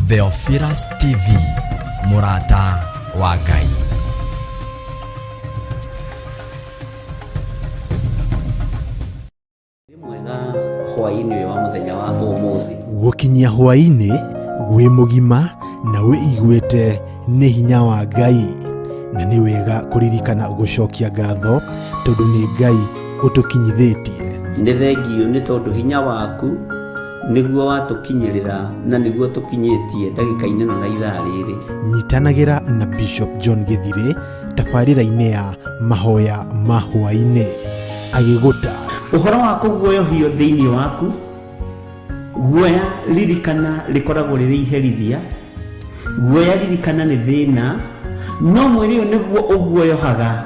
Theophilus TV, mũrata wa Ngai. Wĩ mwega hwaĩ-inĩ ũyũ wa mũthenya wa ũmũthĩ. Gũkinyia hwaĩ-inĩ wĩ mũgima na wĩiguĩte nĩ hinya wa Ngai, na nĩ wega kũririkana gũcokia ngatho tondũ nĩ Ngai ũtũkinyithĩtie. Nĩ thengiũ nĩ tondũ hinya waku nĩguo watũkinyĩrĩra na nĩguo tũkinyĩtie ndagĩka-inĩ ĩno na ithaa rĩrĩ. Nyitanagĩra na Bishop John Gĩthirĩ tabarĩra-inĩ ya mahoya ma hwaĩ-inĩ agĩgũtaara. Ũhoro wa kũguoyohio thĩinĩ waku, guoya ririkana rĩkoragwo rĩrĩ iherithia, guoya ririkana nĩ thĩna, no mwĩrĩ ũyũ nĩguo ũguoyohaga.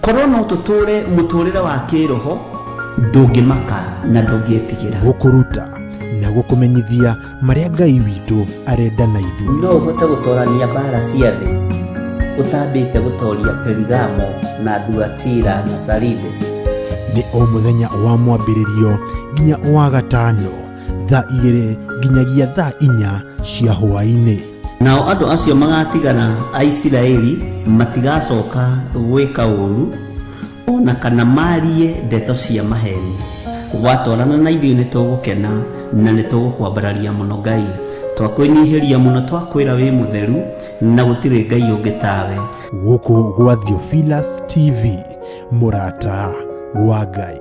Korwo no tũtũre mũtũrĩre wa kĩroho, ndũngĩmaka na ndũngĩtigĩra. Gũkũruta na gũkũmenyithia marĩa Ngai witũ arenda na ithuĩ. No ũhote gũtorania mbara cia thĩ ũtambĩte gũtoria Perigamo na Thuatira na Saride? Nĩ o mũthenya wa mwambĩrĩrio nginya wa gatano thaa 2 nginyagia thaa 4 cia hwaĩ-inĩ. Nao andũ acio magatigara a Isiraeli matigacoka gwĩka ũũru o na kana maarie ndeto cia maheeni. Watwarana na ithuĩ nĩ tũgũkena na nĩ tũgũkwambararia mũno Ngai. Twakwĩnyihĩria mũno twakwĩra wĩ mũtheru na gũtirĩ Ngai ũngĩ tawe. Gũkũ gwa Theophilus TV, mũrata wa Ngai.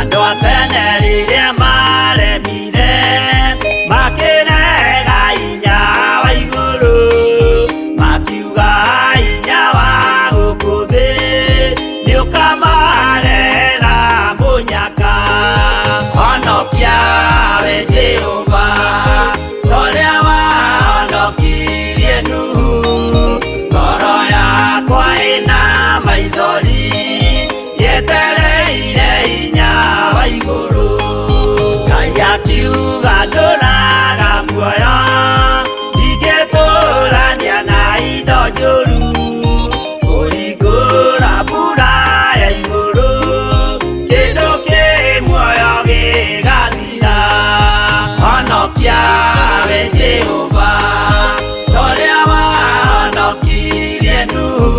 Andũ a tene rĩrĩa maremire makĩrega hinya wa igũrũ, makiuga hinya wa gũkũ thĩ nĩũkamarehera mũnyaka. Honokia we Jehova, ũrĩa wahonokirie Nuhu, ngoro yakwa ĩna maithori yetereire hinya wa igũrũ. Ngai akiuga ndũraga muoyo, ndingĩtũrania na indo njũru, kũhingũra mbura ya igũrũ, kĩndũ kĩ muoyo gĩgathira. Honokia we Jehova, ũrĩa wahonokirie Nuhu,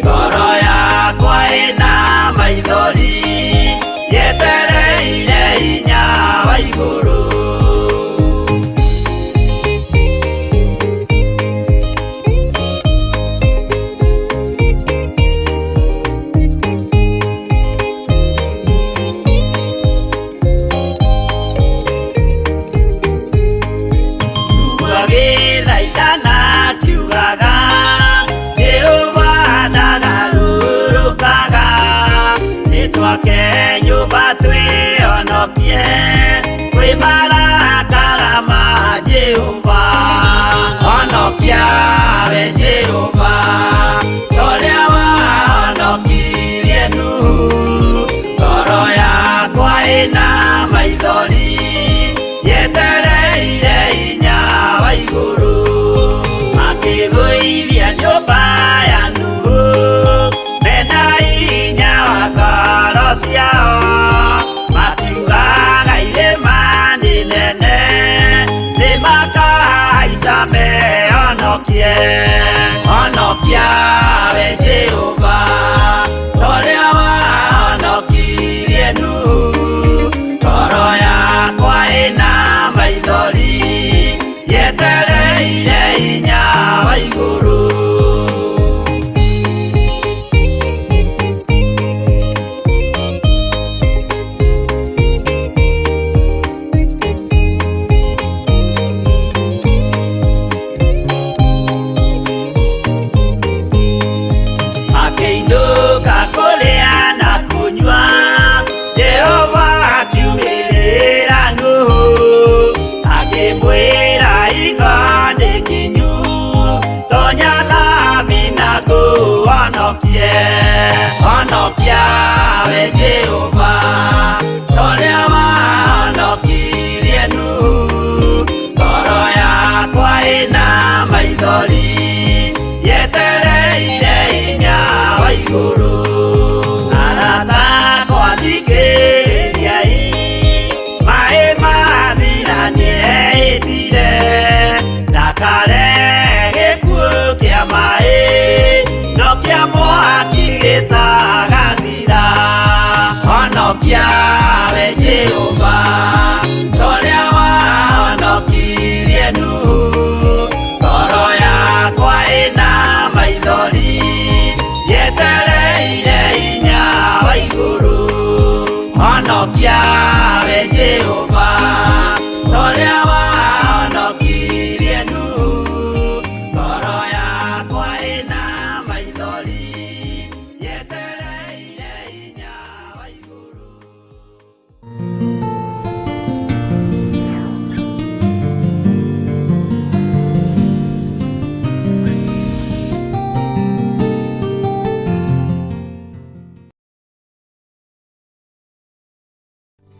ngoro yakwa ĩna maithori yetereire hinya wa igũrũ. Agĩthaithana akiugaga, Jehova ndagarũrũkaga, nĩtwake nyũmba twĩhonokie kwĩ marakara ma Jehova. Honokia we Jehova, ũrĩa wahonokirie Nuhu, ngoro yakwa ĩna maithori yetereire hinya wa igũrũ. Makĩgũithia nyũmba ya Nuhu mena hinya wa ngoro ciao, makiugaga irĩma nĩ nene nĩmakahaica mehonokie. Honokia we Jehova, ũrĩa wahonokirie Nuhu, ngoro yakwa ĩna maithori yetereire hinya wa igũrũ. Honokia we Jehova, toria wahonokirie Nuhu. Ngoro yakwa ĩna maithori, yetereire hinya wa igũrũ. Arata akwa thikĩrĩriai, maĩ mathira nĩehĩtire, ndakare gĩkuũ kĩa maĩ, no kĩa mwaki gĩtagathira. Honokia we Jehova, toria wahonokirie Nuhu. Ngoro yakwa ĩna maithori, yetereire hinya wa igũrũ. Honokia we Jehova, toria wahonokirie Nuhu. Ngoro yakwa ĩna maithori, yetereire hinya wa igũrũ.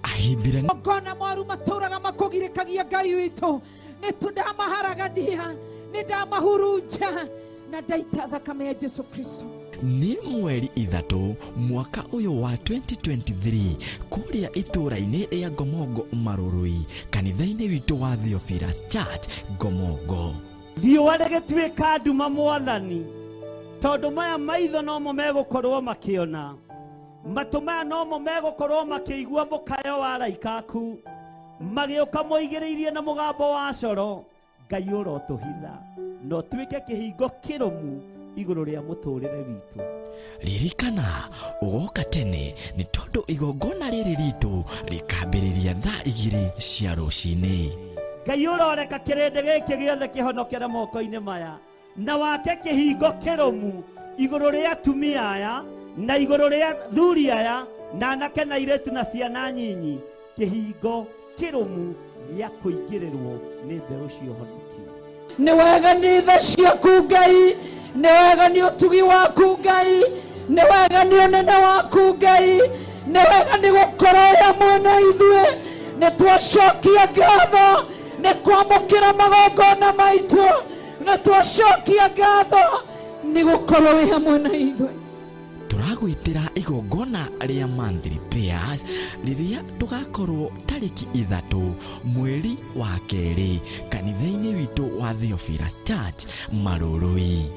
Ahibirania Ngona mwaru matũraga makũgirĩkagia Ngai witũ, nĩ ndamaharagania, nĩ ndamahurunja na ndaita thakame ya Jesu Kristo. Nĩ mweri 3 mwaka ũyũ wa 2023 kũrĩa itũũra-inĩ rĩa Ngomongo Marurui, kanitha-inĩ witũ wa Theophilus Church Ngomongo. Riũa rĩgĩtuĩka nduma mwathani, tondũ maya maitho nomo megũkorwo makĩona, matũ maya nomo megũkorwo makĩigua mũkayo wa araika aku magĩũka moigĩrĩirie na mũgambo wa coro. Ngai ũrotũhitha na ũtuĩke kĩhingo kĩrũmu igũrũ rĩa mũtũrĩre witũ. Ririkana ũgoka tene nĩ tondũ igongona rĩrĩ ritũ rĩkambĩrĩria thaa 2 cia rũcinĩ. Ngai ũroreka kĩrĩndĩ gĩkĩ gĩothe kĩhonokere moko-inĩ maya, na wake kĩhingo kĩrũmu igũrũ rĩa atumia aya na igũrũ rĩa thuri aya na anake na airĩtu na ciana nyinyi, kĩhingo kĩrũmu gĩa kũingĩrĩrwo nĩ mbeũ cia ũhonokio. Nĩ wega nĩ tha ciaku Ngai, nĩ wega nĩ ũtugi waku Ngai, nĩ wega nĩ ũnene waku Ngai, nĩ wega nĩ gũkorwo wĩ hamwe na ithuĩ. Nĩ twacokia ngatho nĩ kwamũkĩra magongona maitũ, nĩ twacokia ngatho nĩ gũkorwo wĩ hamwe na ithuĩ. Tũragwĩtĩra igongona rĩa monthly prayers rĩrĩa tũgakorwo tarĩki 3 mweri wa 2 kanitha-inĩ witũ wa Theophilus Church Marurui.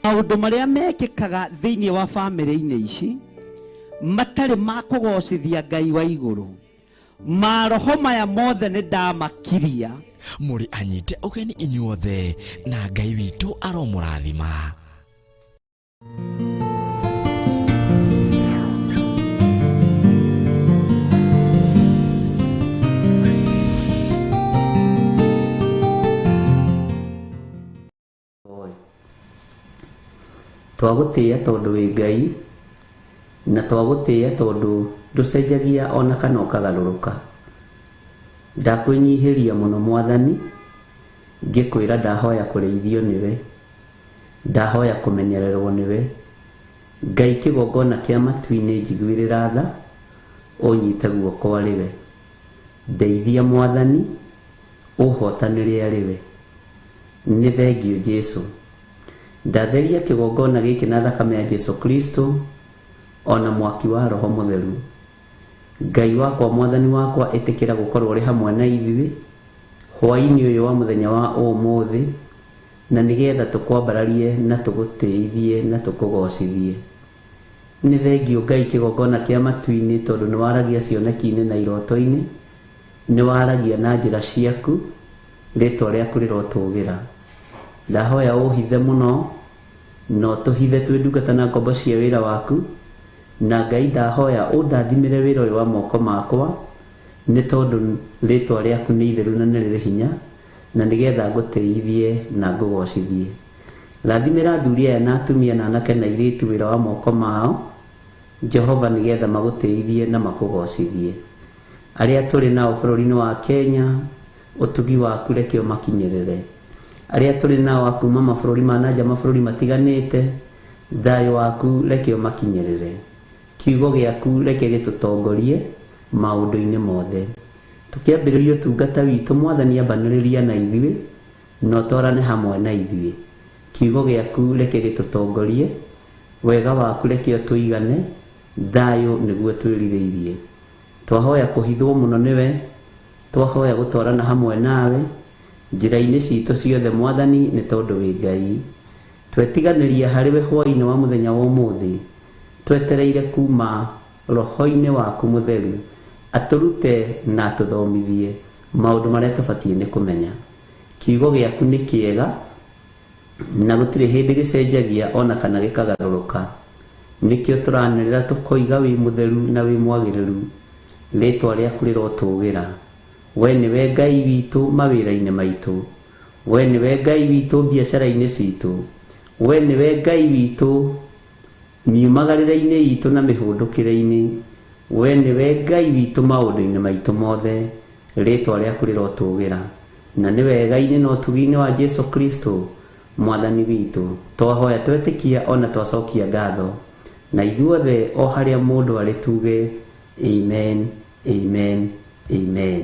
Maũndũ marĩa mekĩkaga thĩinĩ wa bamĩrĩ-inĩ ici matarĩ ma kũgocithia Ngai wa igũrũ, maroho maya mothe nĩ ndamakiria. Mũrĩ anyite ũgeni inyuothe na Ngai witũ aromũrathima. Twagũtĩĩa tondũ wĩ Ngai, na twagũtĩĩa tondũ ndũcenjagia ona kana ũkagarũrũka. Ndakwĩnyihĩria mũno mwathani, ngĩkwĩra ndahoya kũrĩithio nĩwe, ndahoya kũmenyererwo nĩwe. Ngai kĩgongona kĩa matu-inĩ njiguĩrĩra tha, ũnyite guoko arĩ we. Ndeithia mwathani, ũhotanĩre arĩ we. Nĩ thengiũ Jesũ. Ndatheria kĩgongona gĩkĩ na thakame ya Jesu Kristo ona mwaki wa Roho Mũtheru. Ngai wakwa mwathani wakwa, ĩtĩkĩra gũkorwo ũrĩ hamwe na ithuĩ hwaĩ-inĩ ũyũ wa mũthenya wa ũmũthĩ, na nĩgetha tũkwambararie na tũgũtĩithie na tũkũgocithie. Nĩ thengiũ Ngai kĩgongona kĩa matu-inĩ, tondũ nĩ waragia cioneki-inĩ na iroto-inĩ, nĩ waragia na njĩra ciaku, rĩtwa rĩaku rĩrotũgĩra. Ndahoya ũhithe mũno na ũtũhithe twĩ ndungata na ngombo cia wĩra waku, na Ngai ndahoya ũndathimĩre wĩra ũyũ wa moko makwa, nĩ tondũ rĩtwa rĩaku nĩ itheru na nĩ rĩrĩ hinya, na nĩgetha ngũtĩithie na ngũgocithie. Rathimĩra athuri aya na atumia na anake na airĩtu wĩra wa moko mao, Jehova, nĩgetha magũtĩithie na makũgocithie. Arĩa tũrĩ nao bũrũri-inĩ wa Kenya, ũtugi waku reke ũmakinyĩrĩre. Arĩa tũrĩ nao a kuma mabũrũri ma na nja, mabũrũri matiganĩte, thayũ waku reke ũmakinyĩrĩre. Kiugo gĩaku reke gĩtũtongorie maũndũ-inĩ mothe. Tũkĩambĩrĩria ũtungata witũ, Mwathani, ambanĩrĩria na ithuĩ na ũtwarane hamwe na ithuĩ. Kiugo gĩaku reke gĩtũtongorie, wega waku reke ũtũigane, thayũ nĩguo twĩrirĩirie. Twahoya kũhithwo mũno nĩwe, twahoya gũtwarana hamwe nawe njĩra-inĩ citũ ciothe, Mwathani, nĩ tondũ wĩ Ngai. Twetiganĩria harĩ we hwaĩ-inĩ wa mũthenya wa ũmũthĩ, twetereire kuma roho-inĩ waku mũtheru atũrute na atũthomithie maũndũ marĩa tũbatiĩ nĩ kũmenya. Kiugo gĩaku nĩ kĩega na gũtirĩ hĩndĩ gĩcenjagia ona kana gĩkagarũrũka. Nĩkĩo tũranĩrĩra tũkoiga wĩ mũtheru na wĩ mwagĩrĩru, rĩtwa rĩaku rĩrotũgĩra. We nĩwe Ngai witũ mawĩra-inĩ maitũ, we nĩwe Ngai witũ biacara-inĩ citũ, we nĩwe Ngai witũ miumagarĩre-inĩ itũ na mĩhũndũkĩre-inĩ, we nĩwe Ngai witũ maũndũ-inĩ maitũ mothe, rĩtwa rĩaku rĩrotũgĩra. Na nĩ wega-inĩ na ũtugi-inĩ wa Jesu Kristo Mwathani witũ twahoya twetĩkia ona twacokia ngatho, na ithuothe o harĩa mũndũ arĩ tuge amen, amen, amen.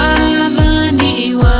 Mwathani wa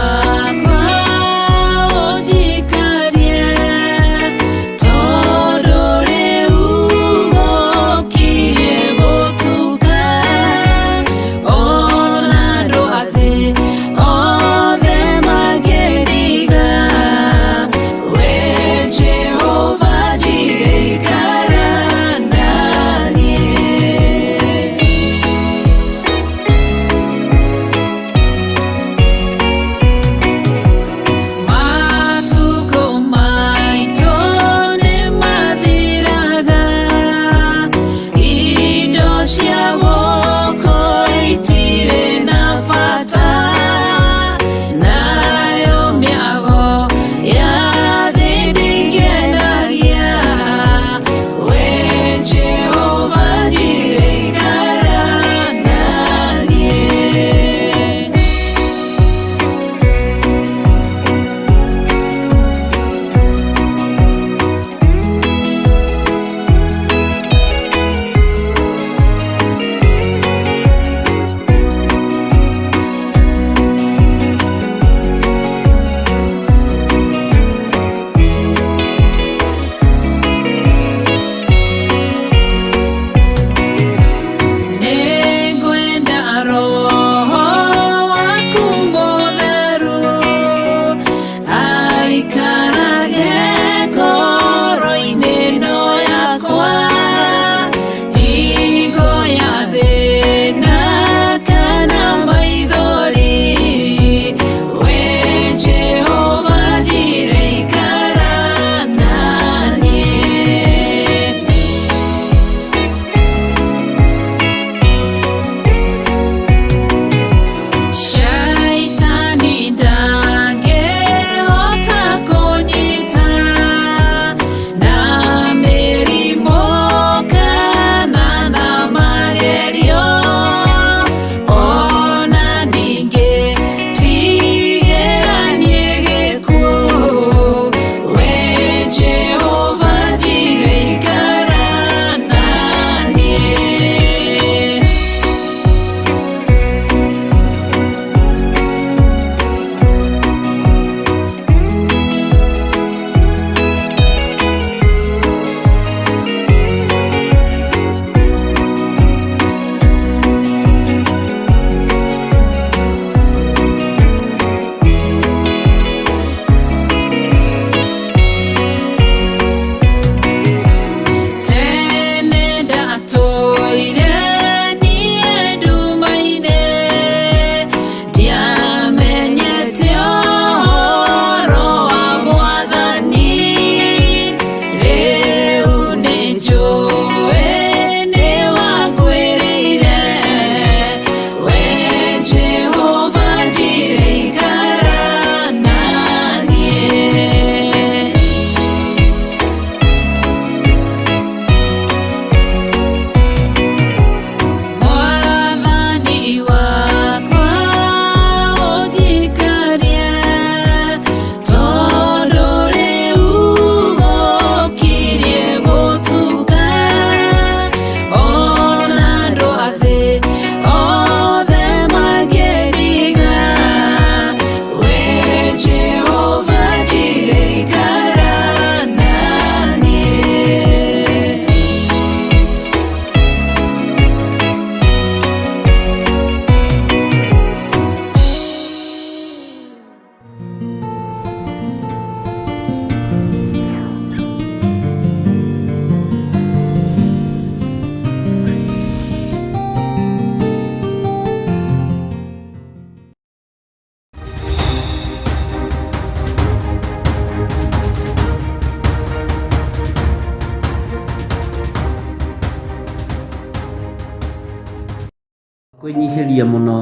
Kwĩnyihĩria mũno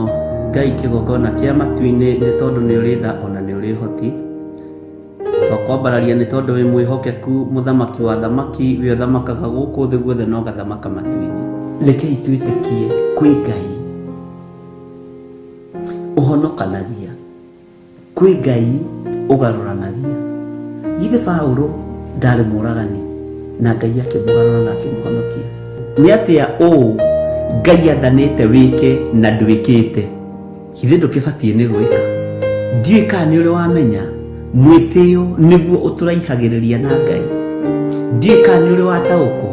Ngai kĩgongona kĩa matu-inĩ nĩ tondũ nĩ ũrĩ tha ona nĩ ũrĩ ũhoti. Twakwambararia nĩ tondũ wĩ mwĩhokeku, mũthamaki wa thamaki, wĩ ũthamakaga gũkũ thĩ guothe na ũgathamaka matu-inĩ. Rekei twĩtĩkie kwĩ Ngai ũhonokanagia, kwĩ Ngai ũgarũranagia. Githĩ Paũlũ ndarĩ mũragani na Ngai akĩmũgarũra na akĩmũhonokia? Nĩ atĩa ũũ Ngai athanĩte wĩke na ndwĩkĩte? Githĩ ndũkĩbatiĩ nĩ gwĩka? Ndiũĩ kana nĩ ũrĩ wamenya mwĩtĩo nĩguo ũtũraihagĩrĩria na Ngai. Ndiũĩ kana nĩ ũrĩ wataũkwo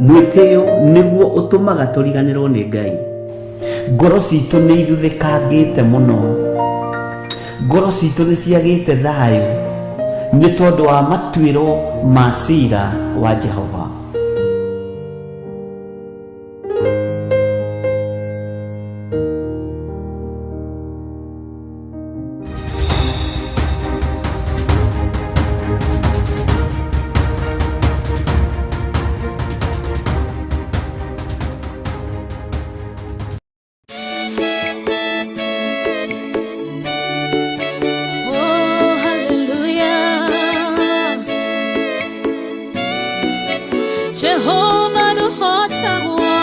mwĩtĩo nĩguo ũtũmaga tũriganĩrwo nĩ Ngai. Ngoro citũ nĩ ithuthĩkangĩte mũno, ngoro citũ nĩ ciagĩte thayũ nĩ tondũ wa matuĩro ma cira wa Jehova. Oh, hallelujah. Jehovah nũhotagwo.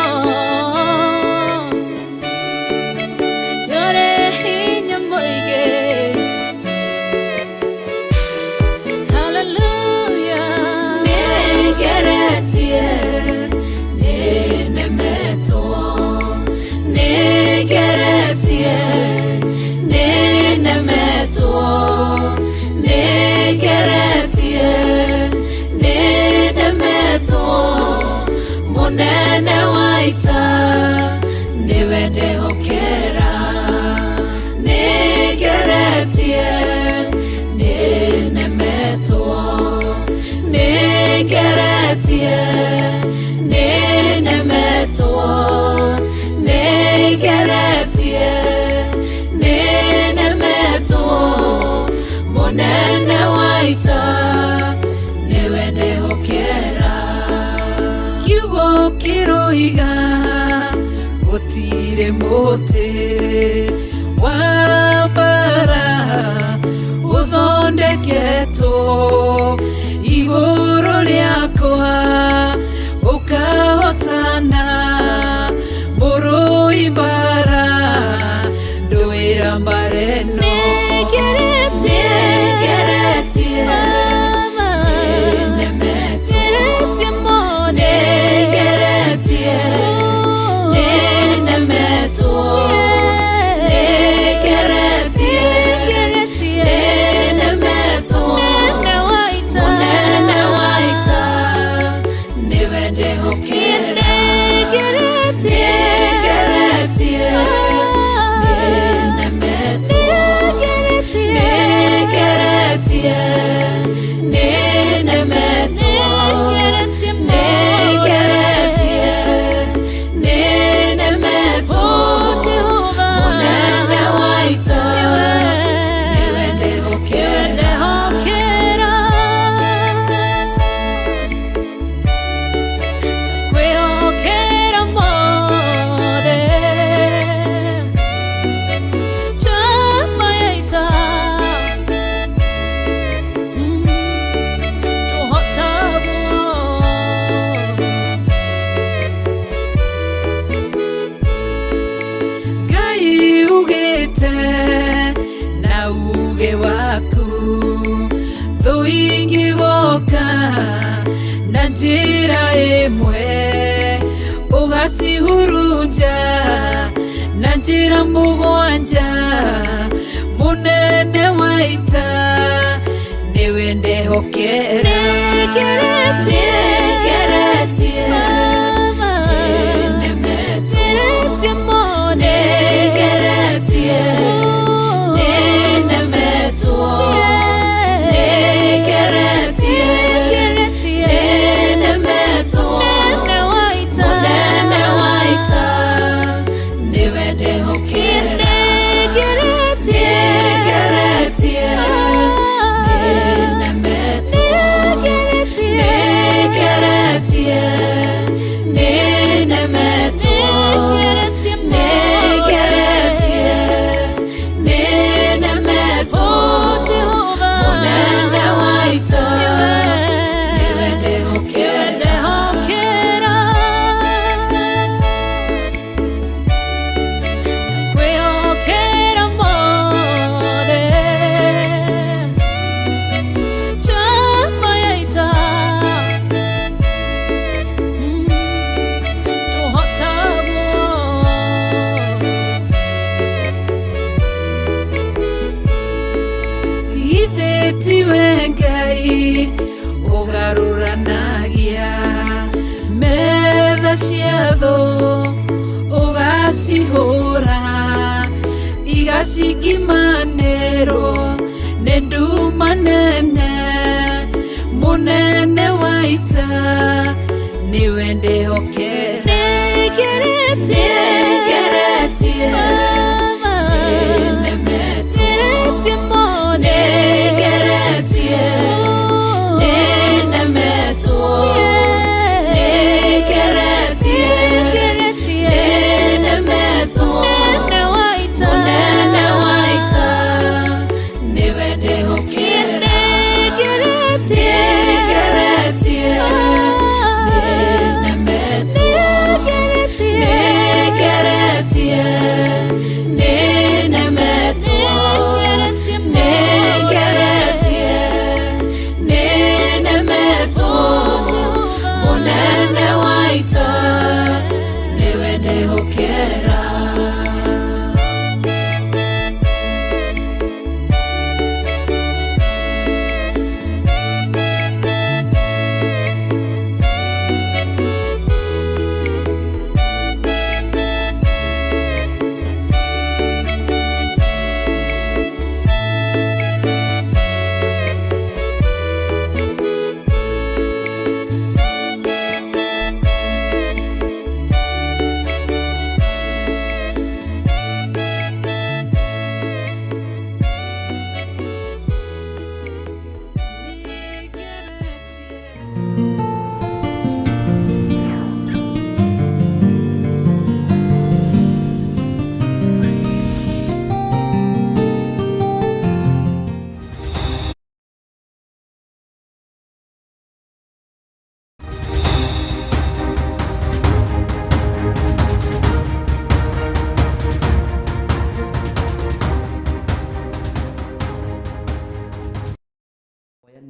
Nĩũrĩ hinya mũingĩ. Hallelujah. Nĩngeretie, nĩnemetwo. Nĩngeretie, nĩnemetwo. Nĩngeretie, nĩnemetwo. Mũnene wa ita nĩwe ndehokera. Nĩngeretie, nĩnemetwo. Nĩngeretie, nĩnemetwo. Nĩngeretie, nĩnemetwo. Mũnene wa ita nĩwe ndehokera. Kiugo kĩroiga gũtirĩ mũtĩ wa mbara ũthondeketwo igũrũ rĩakwa ũkahotana mũrũi mbara ndũĩra mbara ĩno. Nĩngeretie, nĩnemetwo. Nĩngeretie, nĩnemetwo. Nĩngeretie, nĩnemetwo. Mũnene wa ita nĩwe ndehokera. Nĩngeretie, nĩnemetwo. Nĩngeretie, nĩnemetwo. Nĩngeretie, nĩnemetwo. Mũnene wa ita nĩwe ndehokera. Kwĩhokera mothe chama ya ita tũhotagwo. Ngai ugĩte na uge waku thũ ingĩgoka na njĩra ĩmwe ũgacihurunja na njĩra mũgwanja. Mũnene wa ita nĩwe ndehokera. Nĩngeretie, Nĩngeretie, nĩnemetwo. Nĩngeretie, nĩnemetwo. Nĩngeretie, nĩnemetwo. Mũnene wa ita nĩwe ndehokera. Nĩngeretie, nĩnemetwo. Cia thũ ũgacihũra igacingimanĩrwo nĩ nduma nene mũnene wa ita nĩwe ndĩhokera nĩngeretie nĩnemetwo nĩngeretie nĩnemetwo nĩngeretie nĩnemetwo mũnene wa ita nĩwe ndĩhokera nĩngeretie nĩnemetwo nĩngeretie nĩnemetwo nĩngeretie nĩnemetwo mũnene wa ita nĩwe ndĩhokera.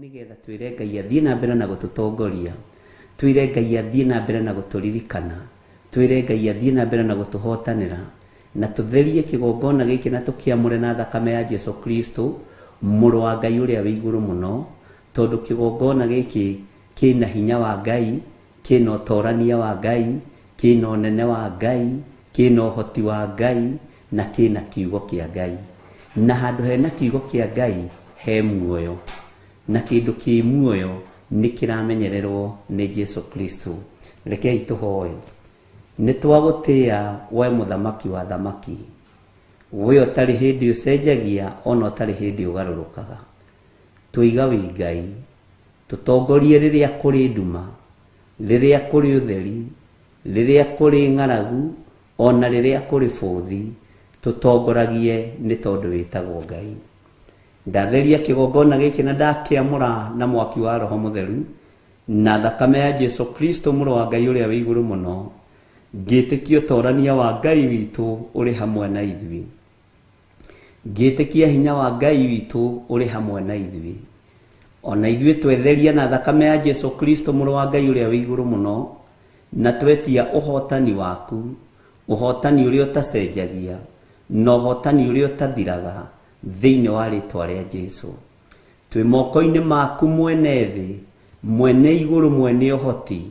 Nigetha twire Ngai athiĩ na mbere na gũtũtongoria, twire Ngai athiĩ na mbere na gũtũririkana, twire Ngai athiĩ na mbere na gũtũhotanĩra, na tũtherie kĩgongona gĩkĩ na tũkĩamũre na thakame ya Jesu Kristo mũrũ wa Ngai ũrĩa wĩ igũrũ mũno, tondũ kĩgongona gĩkĩ kĩna hinya wa Ngai, kĩna ũtorania wa Ngai, kĩna ũnene wa Ngai, kĩna ũhoti wa Ngai, na kĩna kiugo kĩa Ngai. Na handũ hena kiugo kĩa Ngai he muoyo, na kĩndũ kĩ muoyo nĩ kĩramenyererwo nĩ Jesu Kristo. Rekei tũhoe. Nĩ twagũtĩĩa we mũthamaki wa thamaki, we ũtarĩ hĩndĩ ũcenjagia ona ũtarĩ hĩndĩ ũgarũrũkaga. Tũiga wĩ Ngai, tũtongorie rĩrĩa kũrĩ nduma, rĩrĩa kũrĩ ũtheri, rĩrĩa kũrĩ ng'aragu, ona rĩrĩa kũrĩ bũthi, tũtongoragie nĩ tondũ wĩtagwo Ngai. Ndatheria kĩgongona gĩkĩ na ndakĩamũra na mwaki wa Roho Mũtheru na thakame ya Jesu Kristo mũrũ wa Ngai ũrĩa wĩ igũrũ mũno, ngĩtĩkia ũtorania wa Ngai witũ ũrĩ hamwe na ithuĩ, ngĩtĩkia hinya wa Ngai witũ ũrĩ hamwe na ithuĩ. Ona ithuĩ twetheria na thakame ya Jesu Kristo mũrũ wa Ngai ũrĩa wĩ igũrũ mũno, na twetia ũhotani waku, ũhotani ũrĩa ũtacenjagia na ũhotani ũrĩa ũtathiraga thĩinĩ wa rĩtwa rĩa Jesu. Twĩ moko-inĩ maku mwene thĩ, mwene igũrũ, mwene ũhoti,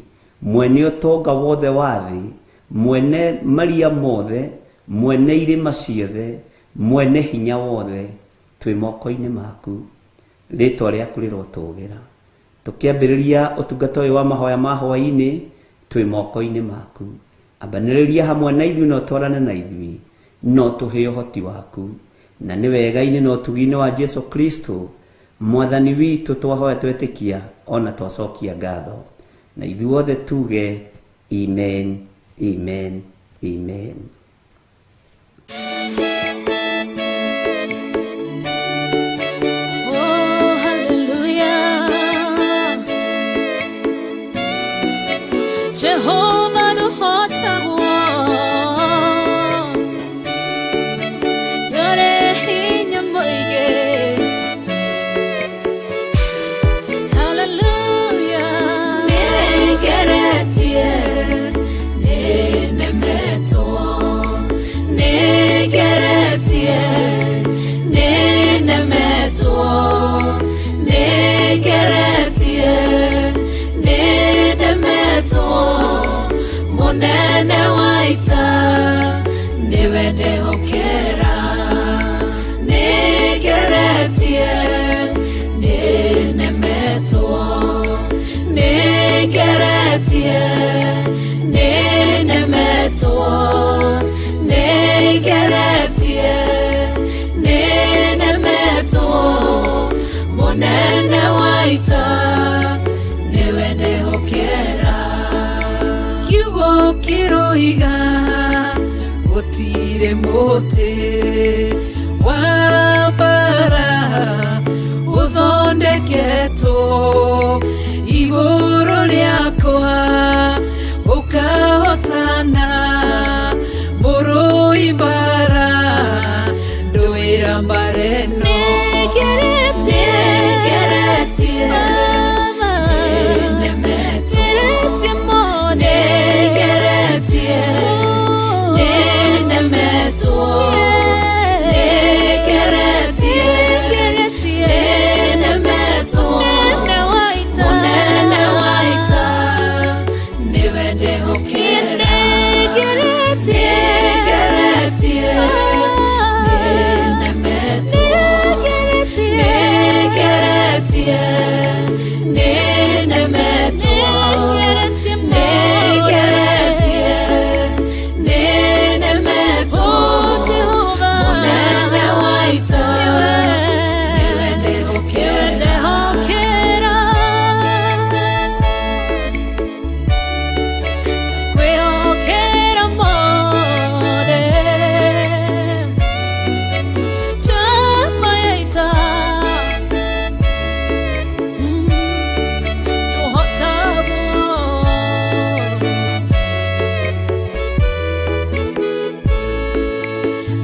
mwene ũtonga wothe wa thĩ, mwene maria mothe, mwene irĩma ciothe, mwene hinya wothe, twĩ moko-inĩ maku. Rĩtwa rĩaku rĩrotũgĩra. Tũkĩambĩrĩria ũtungata ũyũ wa mahoya ma hwaĩ-inĩ, twĩ moko-inĩ maku. Ambanĩrĩria hamwe na ithuĩ na ũtwarane na ithuĩ, no tũhe ũhoti waku. Na nĩ wega-inĩ na ũtugi-inĩ wa Jesu Kristo mwathani witũ twahoya twetĩkia ona twacokia ngatho. Na ithuothe tuge amen, amen, amen. Oh, hallelujah. Jehovah nũhotagwo, nĩũrĩ hinya mũingĩ. Hallelujah. Nĩngeretie, nĩnemetwo, nĩngeretie, nĩnemetwo, nĩngeretie, nĩnemetwo, mũnene Munene wa ita niwe ndehokera Nĩngeretie nĩnemetwo Nĩngeretie nĩnemetwo Nĩngeretie nĩnemetwo Munene wa ita niwe ndehokera Kiugo kĩroiga gũtirĩ mũtĩ wa mbara ũthondeketwo igũrũ rĩakwa ũkahotana mũrũi mbara ndũĩra mbara ĩno Nĩngeretie nĩnemetwo Nĩngeretie nĩnemetwo Nĩngeretie nĩnemetwo Mũnene wa ita nĩwe ndehokera Nĩngeretie nĩnemetwo Nĩngeretie nĩnemetwo Nĩngeretie nĩnemetwo Mũnene wa ita nĩwe ndehokera Kwĩhokera mothe Chama ya ita Tũhotagwo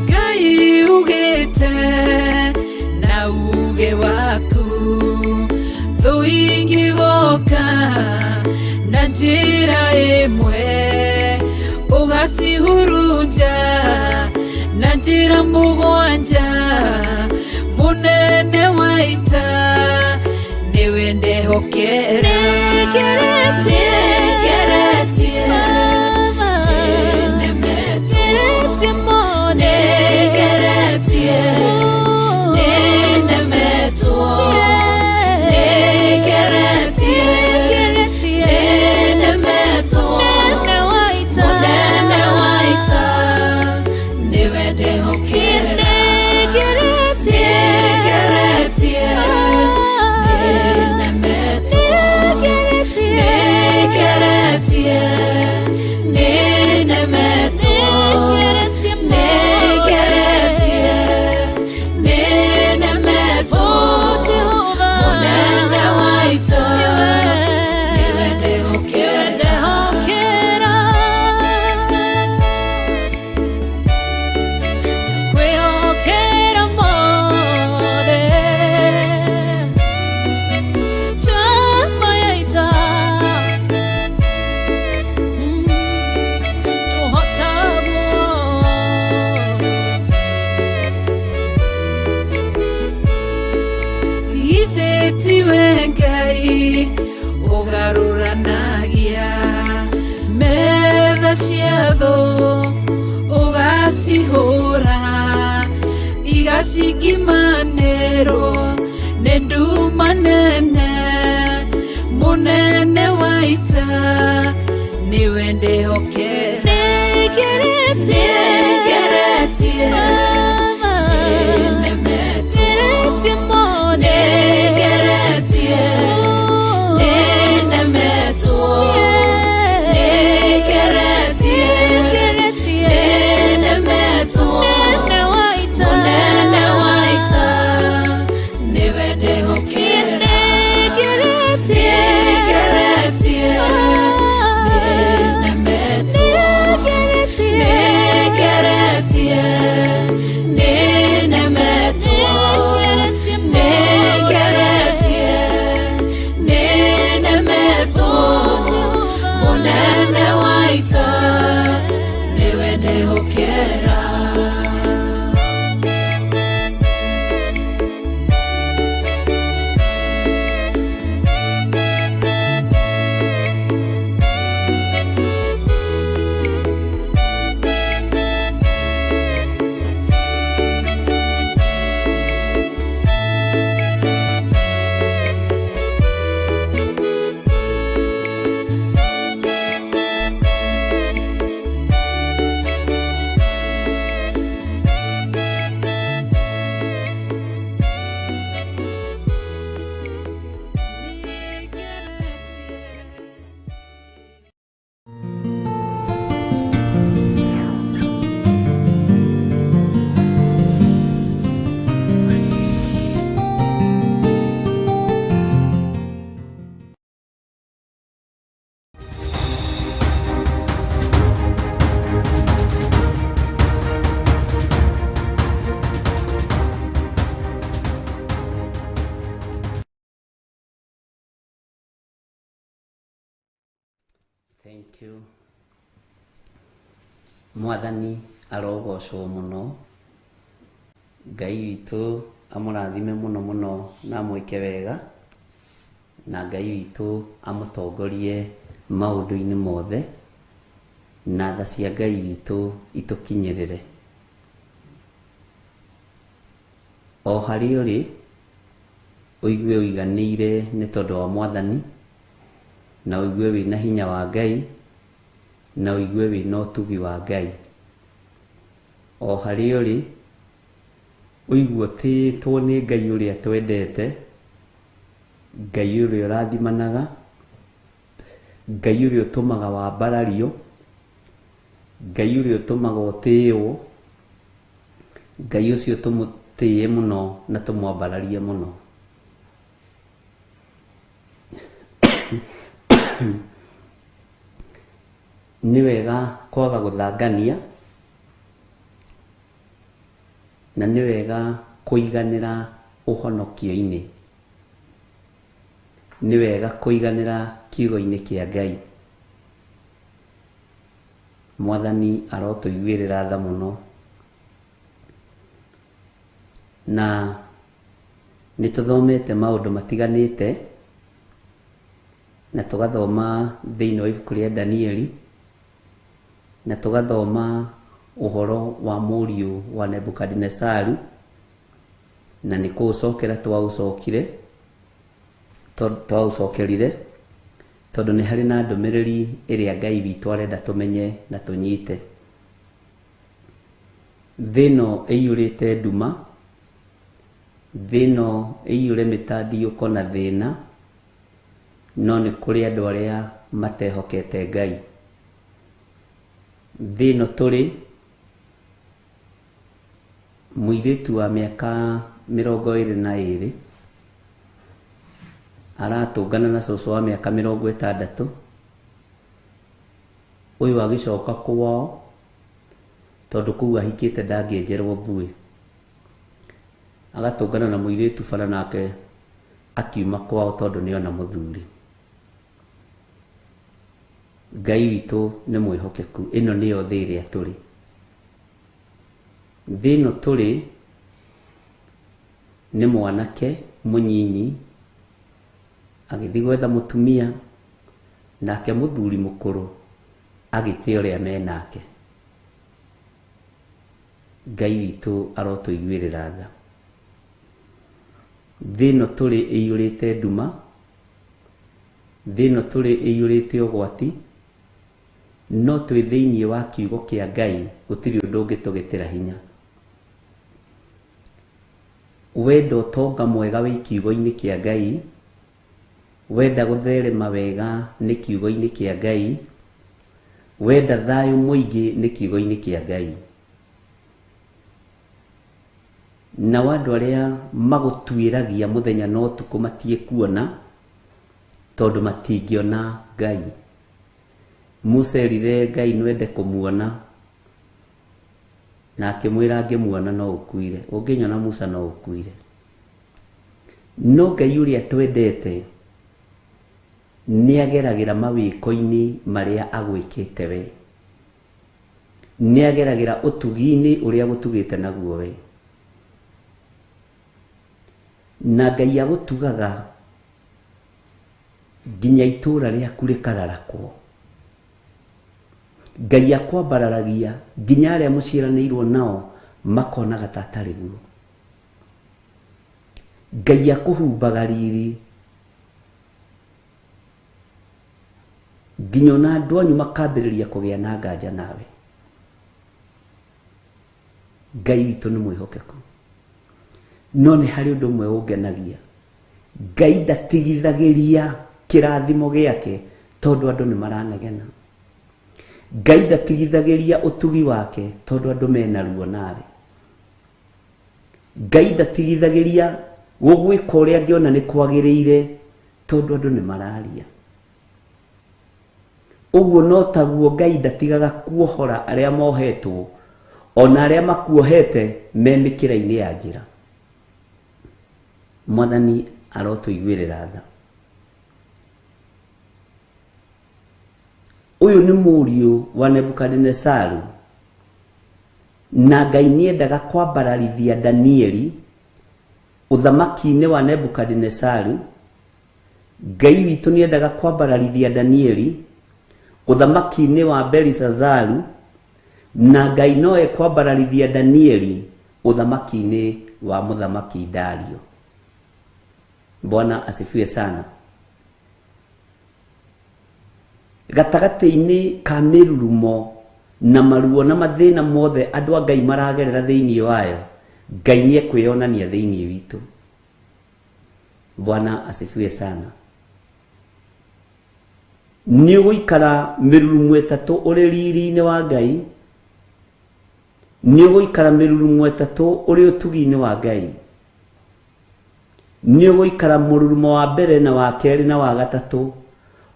Ngai ugĩte na uge waku thũ ingĩgoka na njĩra ĩmwe ũgacihurunja na njĩra mũgwanja mũnene wa ita nĩwe ndehokera Nĩngeretie Nĩngeretie nĩnemetwo Nĩngeretie nĩnemetwo Nĩngeretie nĩnemetwo Mũnene wa ita nĩwe ndehokera Nĩngeretie nĩnemetwo Nĩngeretie nĩnemetwo Nĩngeretie nĩnemetwo Mũnene wa ita nĩwe ndehokera Kwĩhokera mothe Chama ya ita Tũhotagwo Githĩ tiwe Ngai ũgarũranagia metha cia thũ ũgacihũra igacingimanĩrwo nĩ nduma nene mũnene wa ita nĩwe ndehokera Nĩngeretie Nĩngeretie nĩnemetwo Nĩngeretie nĩnemetwo Nĩngeretie nĩnemetwo Mũnene wa ita nĩwe ndehokera Nĩngeretie nĩnemetwo Nĩngeretie nĩnemetwo Nĩngeretie nĩnemetwo Mũnene wa ita nĩwe ndehokera Thank you. Mwathani arogocwo mũno. Ngai witũ amũrathime mũno mũno na amwĩke wega, na Ngai witũ amũtongorie maũndũ-inĩ mothe, na tha cia Ngai witũ itũkinyĩrĩre. O harĩa ũrĩ, ũigue ũiganĩire nĩ tondũ wa Mwathani, na ũigue wĩna hinya wa Ngai, na ũigue wĩna ũtugi wa Ngai. O harĩa ũrĩ, ũigue ũtĩĩtwo nĩ Ngai ũrĩa twendete, Ngai ũrĩa ũrathimanaga, Ngai ũrĩa ũtũmaga wambarario, Ngai ũrĩa ũtũmaga ũtĩĩo, Ngai ũcio tũmũtĩĩe mũno na tũmwambararie mũno. Nĩ wega kwaga gũthangania, na nĩ wega kũiganĩra ũhonokio-inĩ. Nĩ wega kũiganĩra kiugo-inĩ kĩa Ngai. Mwathani arotũiguĩrĩra tha mũno. Na nĩ tũthomete maũndũ matiganĩte, na tũgathoma thĩinĩ wa ibuku rĩa Danieli, na tũgathoma ũhoro wa mũriũ wa Nebukadinesaru, na nĩ kũũcokera twaũcokire, twaũcokerire, tondũ nĩ harĩ na ndũmĩrĩri ĩrĩa Ngai witũ arenda tũmenye na tũnyite. Thĩ ĩno ĩiyũrĩte nduma, thĩ ĩno ĩiyũre mĩtandiũko na thĩna, no nĩ kũrĩ andũ arĩa matehokete Ngai. Thĩ ĩno tũrĩ, mũirĩtu wa mĩaka 22 aratũngana na cũcũ wa mĩaka 60, ũyũ agĩcoka kwao tondũ kũu ahikĩte ndangĩenjerwo mbuĩ. Agatũngana na mũirĩtu bara nake akiuma kwao tondũ nĩona mũthuri. Ngai witũ nĩ mwĩhokeku. Ĩno nĩyo thĩ ĩrĩa tũrĩ. Thĩ ĩno tũrĩ nĩ mwanake mũnyinyi agĩthiĩ gwetha mũtumia, nake mũthuri mũkũrũ agĩte ũrĩa menake. Ngai witũ arotũiguĩrĩra tha. Thĩ ĩno tũrĩ ĩiyũrĩte nduma, thĩ ĩno tũrĩ ĩiyũrĩte ũgwati, no twĩ thĩinĩ wa kiugo kĩa Ngai gũtirĩ ũndũ ũngĩtũgĩtĩra hinya. Wenda ũtonga mwega wĩ kiugo-inĩ kĩa Ngai, wenda gũtherema wega nĩ kiugo-inĩ kĩa Ngai, wenda thayũ mũingĩ nĩ kiugo-inĩ kĩa Ngai. Nao andũ arĩa magũtuĩragia mũthenya na ũtukũ matiĩkuona, tondũ matingĩona Ngai. Musa erire Ngai nwende kũmuona, na akĩmwĩra angĩmuona no ũkuire, ũngĩnyona Musa no ũkuire. No Ngai ũrĩa twendete nĩageragĩra mawĩko-inĩ marĩa agwĩkĩte we, nĩageragĩra ũtugi-inĩ ũrĩa agũtugĩte naguo we. Na Ngai agũtugaga nginya itũũra rĩaku rĩkararakwo. Ngai akwambararagia nginya arĩa mũciaranĩirwo nao makonaga ta atarĩ guo. Ngai akũhumbaga riri nginya ona andũ anyu makambĩrĩria kũgĩa na nganja nawe. Ngai witũ nĩ mwĩhokeku. No nĩ harĩ ũndũ ũmwe ũngenagia. Ngai ndatigithagĩria kĩrathimo gĩake tondũ andũ nĩ maranegena. Ngai ndatigithagĩria ũtugi wake tondũ andũ mena ruo nawe. Ngai ndatigithagĩria gũgwĩka ũrĩa angĩona nĩ kwagĩrĩire tondũ andũ nĩ mararia. Ũguo no taguo Ngai ndatigaga kuohora arĩa mohetwo ona arĩa makuohete me mĩkĩra-inĩ ya njĩra. Mwathani arotũiguĩrĩra tha. Ũyũ nĩ mũriũ wa Nebukadinesaru, na Ngai nĩendaga kwambararithia Danieli ũthamaki-inĩ wa Nebukadinesaru. Ngai witũ nĩendaga kwambararithia Danieli ũthamaki-inĩ wa Belisazaru, na Ngai no ekwambararithia Danieli ũthamaki-inĩ wa mũthamaki Dario. Bwana asifiwe sana. Gatagatĩ-inĩ ka mĩrurumo na maruo na mathĩna mothe andũ a Ngai maragerera thĩinĩ wayo, Ngai nĩ ekwĩyonania thĩinĩ witũ. Bwana asifiwe sana. Nĩ ũgũikara mĩrurumo ĩtatũ ũrĩ riri-inĩ wa Ngai, nĩ ũgũikara mĩrurumo ĩtatũ ũrĩ ũtugi-inĩ wa Ngai, nĩ ũgũikara mũrurumo wa mbere na wa kerĩ na wa gatatũ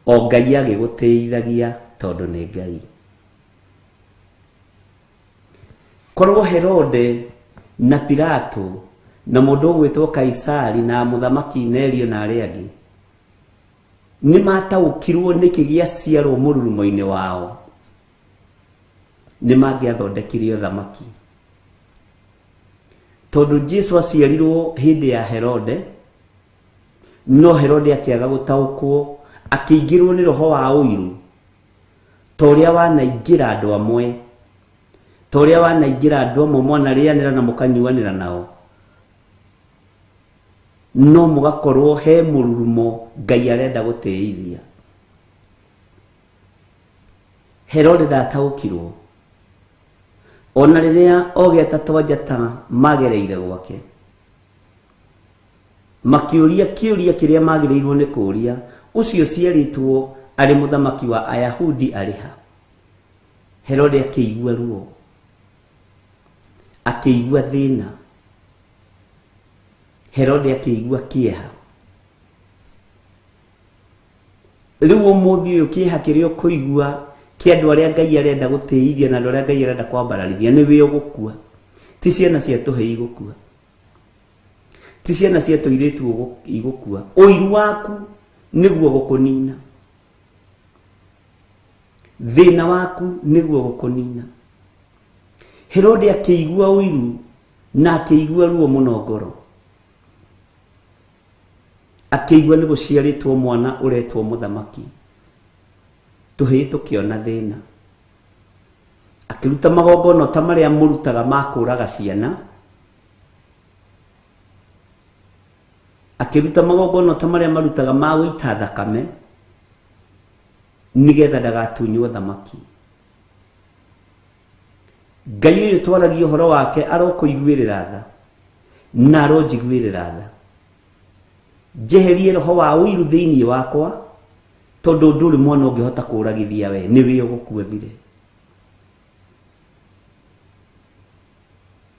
o Ngai agĩgũtĩithagia tondũ nĩ Ngai. Korwo Herode na Pilato na mũndũ ũgwĩtwo Kaisari na mũthamaki Nerio na arĩa angĩ nĩ mataũkirwo nĩkĩ gĩaciarwo mũrurumo-inĩ wao, nĩ mangĩathondekire ũthamaki. Tondũ Jesu aciarirwo hĩndĩ ya Herode, no Herode akĩaga gũtaũkwo, akĩingĩrwo nĩ roho wa ũiru ta ũrĩa wanaingĩra andũ amwe, ta ũrĩa wanaingĩra andũ amwe mwanarĩanĩra na mũkanyuanĩra nao, no mũgakorwo he mũrurumo Ngai arenda gũtĩithia. Herode ndataũkirwo ona rĩrĩa ogĩ atatũ a njata magereire gwake, makĩũria kĩũria kĩrĩa magĩrĩirwo nĩ kũũria, ũcio ũciarĩtwo arĩ mũthamaki wa Ayahudi arĩ ha? Herode akĩigua ruo, akĩigua thĩna, Herode akĩigua kĩeha. Rĩu ũmũthĩ ũyũ kĩeha kĩrĩa ũkũigua kĩa andũ arĩa Ngai arenda gũtĩithia na andũ arĩa Ngai arenda kwambararithia nĩ wĩ ũgũkua. Ti ciana cia tũhĩĩ igũkua, ti ciana cia tũirĩtu igũkua. Ũiru waku nĩguo gũkũnina, thĩna waku nĩguo gũkũnina. Herode akĩigua ũiru na akĩigua ruo mũno ngoro, akĩigua nĩ gũciarĩtwo mwana ũretwo mũthamaki, tũhĩĩ tũkĩona thĩna. Akĩruta magongona ta marĩa mũrutaga ma kũũraga ciana, akĩruta magongona ta marĩa marutaga ma gũita thakame, nĩgetha ndagatunywo thamaki. Ngai ũyũ twaragia ũhoro wake arokũiguĩrĩra tha na aronjiguĩrĩra tha, njeherie roho wa ũiru thĩinĩ wakwa, tondũ ndũrĩ mwana ũngĩhota kũũragithia we, nĩwe ũgũkua thire.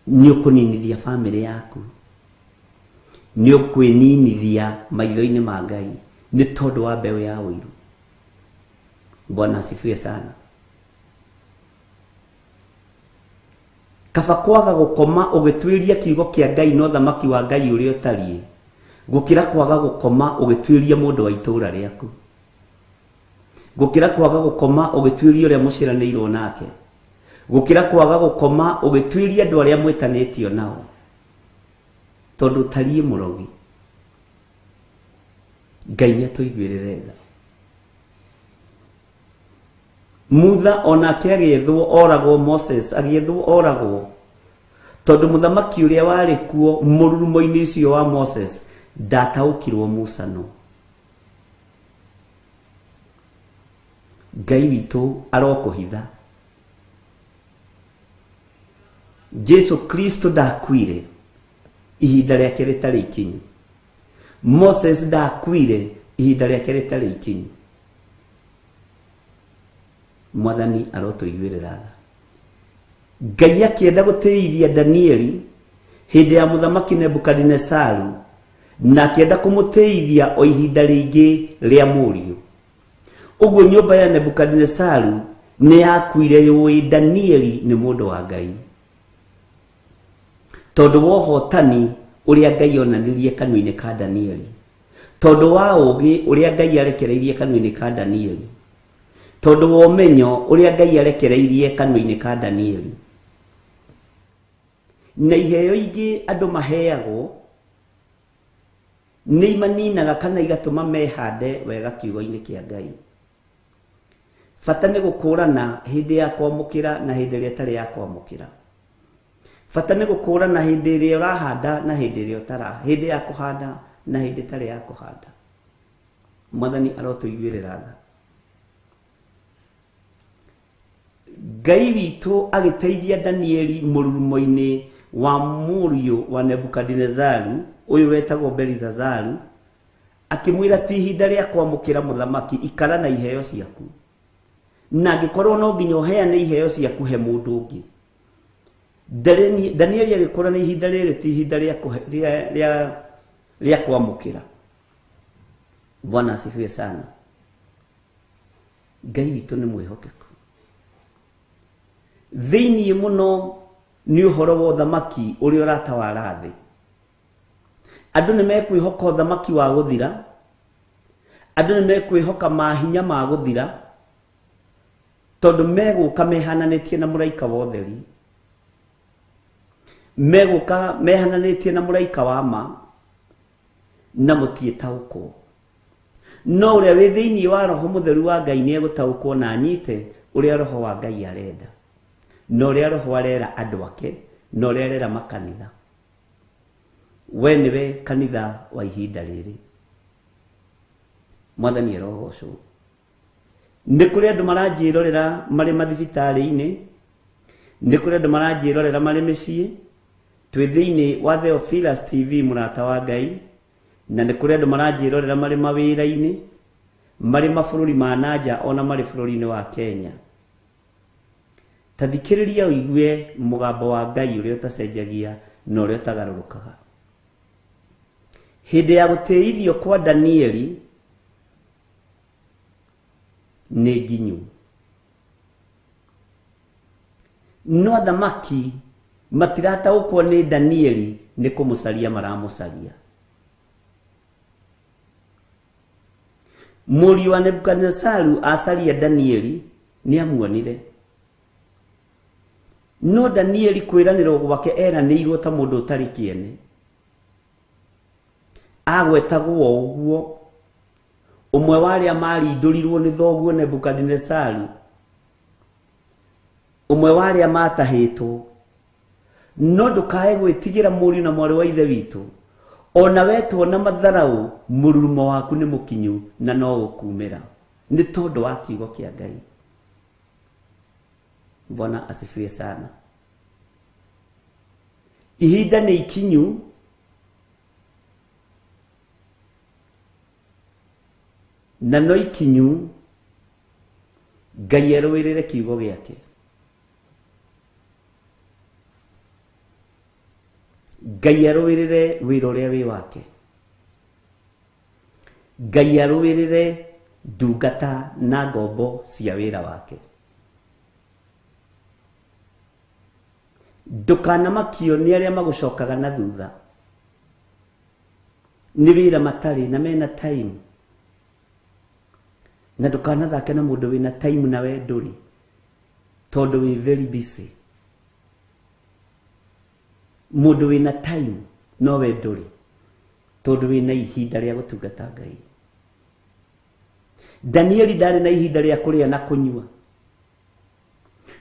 Nĩ ũkũninithia bamĩrĩ yaku, nĩ ũkwĩninithia maitho-inĩ ma Ngai nĩ tondũ wa mbeũ ya ũiru. Bwana asifiwe sana. Kaba kwaga gũkoma ũgĩtuĩria kiugo kĩa Ngai na ũthamaki wa Ngai ũrĩa ũtariĩ, gũkĩra kwaga gũkoma ũgĩtuĩria mũndũ wa itũũra rĩaku, gũkĩra kwaga gũkoma ũgĩtuĩria ũrĩa mũciaranĩirwo nake, gũkĩra kwaga gũkoma ũgĩtuĩria andũ arĩa mwĩtanĩtio nao, tondũ ũtariĩ mũrogi. Ngai nĩ atũiguĩrĩre tha. Mutha onake agĩethwo oragwo, Moses agĩethwo oragwo, tondũ mũthamaki ũrĩa warĩ kuo mũrurumo-inĩ ũcio wa Moses ndataũkirwo Musa no. Ngai witũ arokũhitha. Jesu Kristo ndakuire ihinda rĩake rĩtarĩ ikinyu. Moses ndakuire ihinda rĩake rĩtarĩ ikinyu. Mwathani arotũiguĩrĩra tha. Ngai akĩenda gũtĩithia Danieli hĩndĩ ya mũthamaki Nebukadinesaru, na akĩenda kũmũtĩithia o ihinda rĩngĩ rĩa mũriũ. Ũguo nyũmba ya Nebukadinesaru nĩ yakuire yũĩ Danieli nĩ mũndũ wa Ngai, tondũ wa ũhotani ũrĩa Ngai onanirie kanua-inĩ ka Danieli, tondũ wa ũũgĩ ũrĩa Ngai arekereirie kanua-inĩ ka Danieli, Tondũ wa ũmenyo ũrĩa Ngai arekereirie kanua-inĩ ka Danieli. Na iheo ingĩ andũ maheagwo nĩ imaninaga kana igatũma mehande wega kiugo-inĩ kĩa Ngai. Bata nĩ gũkũrana hĩndĩ ya kwamũkĩra na hĩndĩ ĩrĩa ĩtarĩ ya kwamũkĩra. Bata nĩ gũkũrana hĩndĩ ĩrĩa ũrahanda na hĩndĩ ĩrĩa ũtara, hĩndĩ ya kũhanda na hĩndĩ ĩtarĩ ya kũhanda. Mwathani arotũiguĩrĩra tha. Ngai witũ agĩteithia Danieli mũrurumo-inĩ wa mũriũ wa Nebukadinezaru ũyũ wetagwo Belizazaru, akĩmwĩra ti ihinda rĩa kwamũkĩra mũthamaki, ikara na iheo ciaku, na angĩkorwo no nginya ũheane iheo ciaku he mũndũ ũngĩ. Danieli agĩkũra na ihinda rĩrĩ ti ihinda rĩa kwamũkĩra. Bwana asifiwe sana. Ngai witũ nĩ mwĩhokeku. Thĩinĩ mũno nĩ ũhoro wa ũthamaki ũrĩa ũratawara thĩ. Andũ nĩ mekwĩhoka ũthamaki wa gũthira, andũ nĩ mekwĩhoka mahinya ma gũthira, tondũ megũka mehananĩtie na mũraika wa ũtheri, megũka mehananĩtie na mũraika wa ma, na mũtiĩtaũkwo. No ũrĩa wĩ thĩinĩ wa Roho Mũtheru wa Ngai nĩ egũtaũkwo na anyite ũrĩa Roho wa Ngai arenda, na ũrĩa Roho arera andũ ake, na ũrĩa arera makanitha. We nĩwe kanitha wa ihinda rĩrĩ. Mwathani arogocwo. Nĩ kũrĩ andũ maranjĩrorera marĩ mathibitarĩ-inĩ, nĩ kũrĩ andũ maranjĩrorera marĩ mĩciĩ. Twĩ thĩinĩ wa Theophilus TV mũrata wa Ngai, na nĩ kũrĩ andũ maranjĩrorera marĩ mawĩra-inĩ, marĩ mabũrũri ma nanja ona marĩ bũrũri-inĩ wa Kenya. Ta thikĩrĩria ũigue mũgambo wa Ngai ũrĩa ũtacenjagia na ũrĩa ũtagarũrũkaga. Hĩndĩ ya gũtĩithio kwa Danieli nĩ nginyu, no athamaki matirataũkwo nĩ Danieli nĩ kũmũcaria maramũcaria. Mũriũ wa Nebukadinezaru acaria Danieli nĩ amuonire, no Danieli kwĩranĩrwo gwake eranĩirwo ta mũndũ ũtarĩ kĩene. Agwetagwo ũguo ũmwe wa arĩa marindũrirwo nĩ thoguo Nebukadinezaru, ũmwe wa arĩa matahĩtwo. No ndũkae gwĩtigĩra mũriũ na mwarĩ wa ithe witũ, ona wetwo na matharaũ, mũrurumo waku nĩ mũkinyu na no ũkumĩra, nĩ tondũ wa kiugo kĩa Ngai. Bwana asifiwe sana. Ihinda nĩ ikinyu na no ikinyu Ngai erũĩrĩre kiugo gĩake. Ngai arũĩrĩre wĩra ũrĩa wĩ wake. Ngai arũĩrĩre ndungata na ngombo cia wĩra wake. Ndũkanamakio nĩ arĩa magũcokaga na thutha, nĩ wĩra matarĩ na mena time. Na ndũkanathake na mũndũ wĩna time na we ndũrĩ, tondũ wĩ very busy. Mũndũ wĩna time no we ndũrĩ, tondũ wĩna ihinda rĩa gũtungata Ngai. Danieli ndarĩ na ihinda rĩa kũrĩa na kũnyua,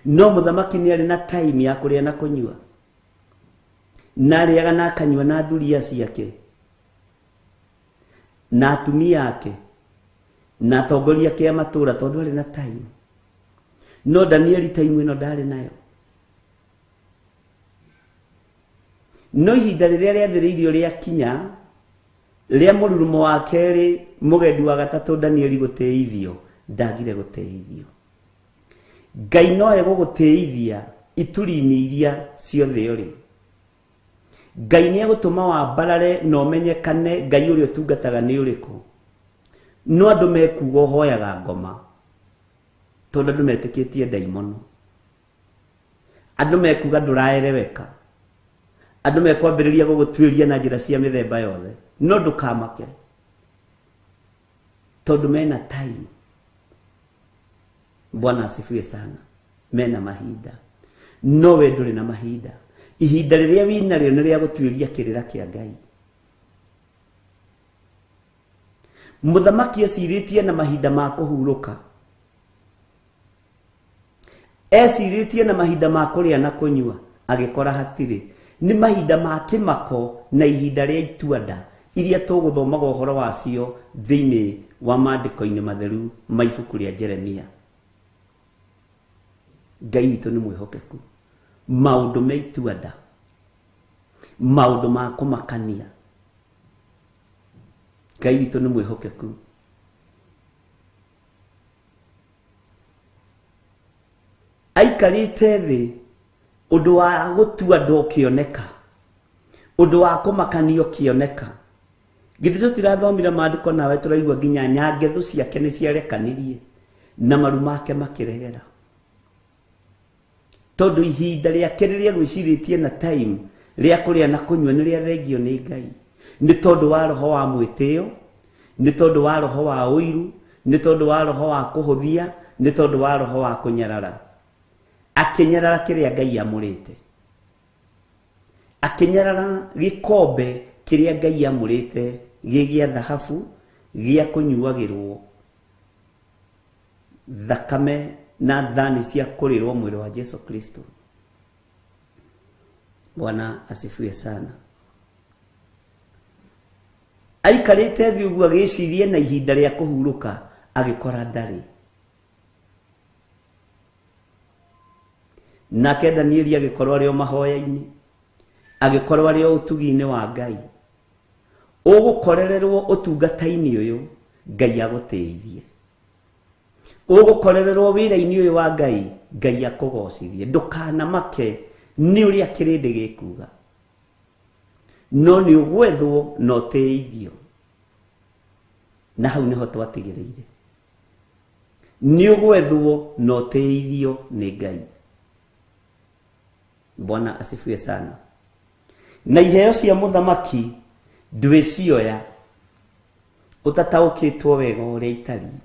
no mũthamaki nĩ arĩ na time ya kũrĩa na kũnyua, na arĩaga na akanyua na thuriya ciake na atumia ake na atongoria ake a matũũra, tondũ arĩ na time. No Danieli time ĩno ndarĩ nayo. No ihinda rĩrĩa rĩathĩrĩirio rĩakinya rĩa mũrurumo wa kerĩ, mũgendi wa gatatũ Danieli gũtĩithio, ndagire gũtĩithio. Ngai no egũgũtĩithia ituri-inĩ iria ciothe ũrĩ. Ngai nĩ egũtũma wambarare na ũmenyekane Ngai ũrĩa ũtungataga nĩ ũrĩkũ. No andũ mekuga ũhoyaga ngoma, tondũ andũ metĩkĩtie ndaimono. Andũ mekuga ndũraereweka. Andũ mekwambĩrĩria gũgũtuĩria na njĩra cia mĩthemba yothe, no ndũkamake, tondũ mena time. Bwana asifiwe sana. Mena mahinda no we ndũrĩ na mahinda. Ihinda rĩrĩa wĩnarĩo nĩ rĩa gũtuĩria kĩrĩra kĩa Ngai. Mũthamaki ecirĩtie na mahinda ma kũhurũka, ecirĩtie na mahinda ma kũrĩa na kũnyua, agĩkora hatirĩ. Nĩ mahinda ma kĩmako na ihinda rĩa ituanda iria tũgũthomaga ũhoro wacio thĩinĩ wa maandĩko-inĩ matheru ma ibuku rĩa Jeremia. Ngai witũ nĩ mwĩhokeku. Maũndũ me ituanda, maũndũ ma kũmakania, Ngai witũ nĩ mwĩhokeku. Aikarĩte thĩ ũndũ wa gũtua nda ũkĩoneka, ũndũ wa kũmakania ũkĩoneka. Githĩ tũtirathomire maandĩko nawe tũraigua nginya nyangethu ciake nĩ ciarekanirie na maru make makĩregera, tondũ ihinda rĩake rĩrĩa gwĩcirĩtie na time rĩa kũrĩa na kũnyua nĩ rĩathengio nĩ Ngai. Nĩ tondũ wa roho wa mwĩtĩo, nĩ tondũ wa roho wa ũiru, nĩ tondũ wa roho wa kũhũthia, nĩ tondũ wa roho wa kũnyarara. Akĩnyarara kĩrĩa Ngai amũrĩte, akĩnyarara gĩkombe kĩrĩa Ngai amũrĩte gĩ gĩa thahabu gĩa kũnyuagĩrwo thakame na thani cia kũrĩrwo mwĩrĩ wa Jesu Kristo. Bwana asifiwe sana. Aikarĩte thĩ ũguo agĩciria na ihinda rĩa kũhurũka, agĩkora ndarĩ. Nake Danieli agĩkorwo arĩ o mahoya-inĩ, agĩkorwo arĩ o ũtugi-inĩ wa Ngai. Ũgũkorererwo ũtungata-inĩ ũyũ, Ngai agũteithie. Ũgũkorererwo wĩra-inĩ ũyũ wa Ngai, Ngai akũgocithie. Ndũkanamake nĩ ũrĩa kĩrĩndĩ gĩkuga, no nĩ ũgwethwo na ũteithio. Na hau nĩho twatigĩrĩire, nĩ ũgwethwo na ũteithio nĩ Ngai. Bwana asifiwe sana. Na iheo cia mũthamaki ndwĩcioya ũtataũkĩtwo wega ũrĩa itariĩ.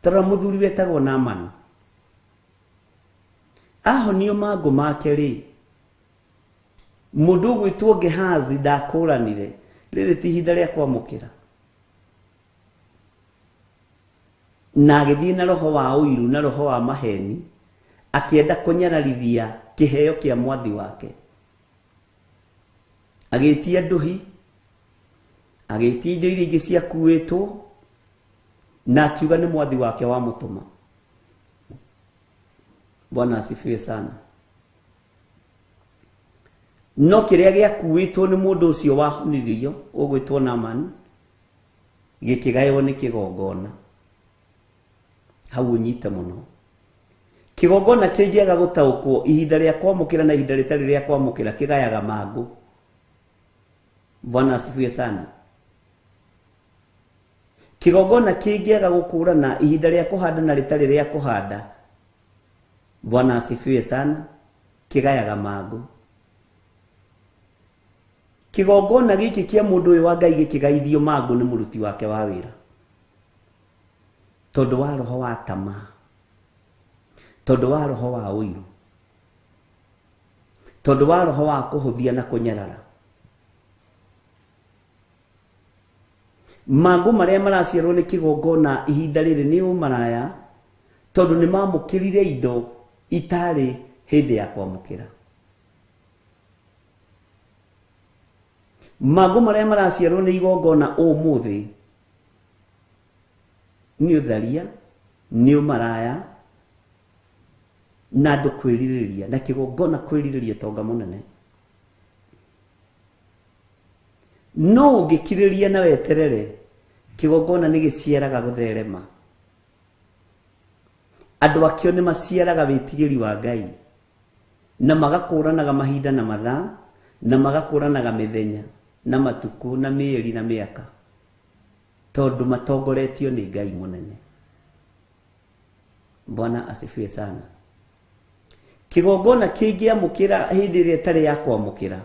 Tarora mũthuri wetagwo Naamani, ahonio mangũ make rĩ, mũndũ ũgwĩtwo Gehazi ndakũranire rĩrĩ ti ihinda rĩa kwamũkĩra, na agĩthiĩ na roho wa ũiru na roho wa maheni, akĩenda kũnyararithia kĩheo kĩa mwathi wake. Agĩtia ndũhi, agĩtia indo iria ingĩ ciakuĩtwo, na akiuga nĩ mwathi wake wamũtũma. Bwana asifiwe sana. No kĩrĩa gĩakuĩtwo nĩ mũndũ ũcio wahonirio ũgwĩtwo Naamani gĩkĩgaywo nĩ kĩgongona. Hau ũnyite mũno. Kĩgongona kĩngĩaga gũtaũkwo ihinda rĩa kwamũkĩra na ihinda rĩtarĩ rĩa kwamũkĩra kĩgayaga mangũ. Bwana asifiwe sana. Kĩgongona kĩngĩaga gũkũrana ihinda rĩa kũhanda na rĩtarĩ rĩa kũhanda, Bwana asifiwe sana, kĩgayaga mangũ. Kĩgongona gĩkĩ kĩa mũndũ ũyũ wa Ngai gĩkĩgaithio mangũ nĩ mũruti wake wa wĩra, tondũ wa roho wa tamaa, tondũ wa roho wa ũiru, tondũ wa roho wa kũhũthia na kũnyarara. Mangũ marĩa maraciarwo nĩ kĩgongona ihinda rĩrĩ nĩ ũmaraya, tondũ nĩ mamũkĩrire indo itarĩ hĩndĩ ya kwamũkĩra. Mangũ marĩa maraciarwo nĩ igongona ũmũthĩ nĩ ũtharia, nĩ ũmaraya, na andũ kwĩrirĩria, na kĩgongona kwĩrirĩria tonga mũnene. No ũngĩkirĩria na weterere, kĩgongona nĩ gĩciaraga gũtherema. Andũ akĩo nĩ maciaraga wĩtigĩri wa Ngai, na magakũranaga mahinda na mathaa, na magakũranaga mĩthenya na matukũ na mĩeri na mĩaka, tondũ matongoretio nĩ Ngai mũnene. Bwana asifiwe sana. Kĩgongona kĩngĩamũkĩra hĩndĩ ĩrĩa ĩtarĩ ya kwamũkĩra,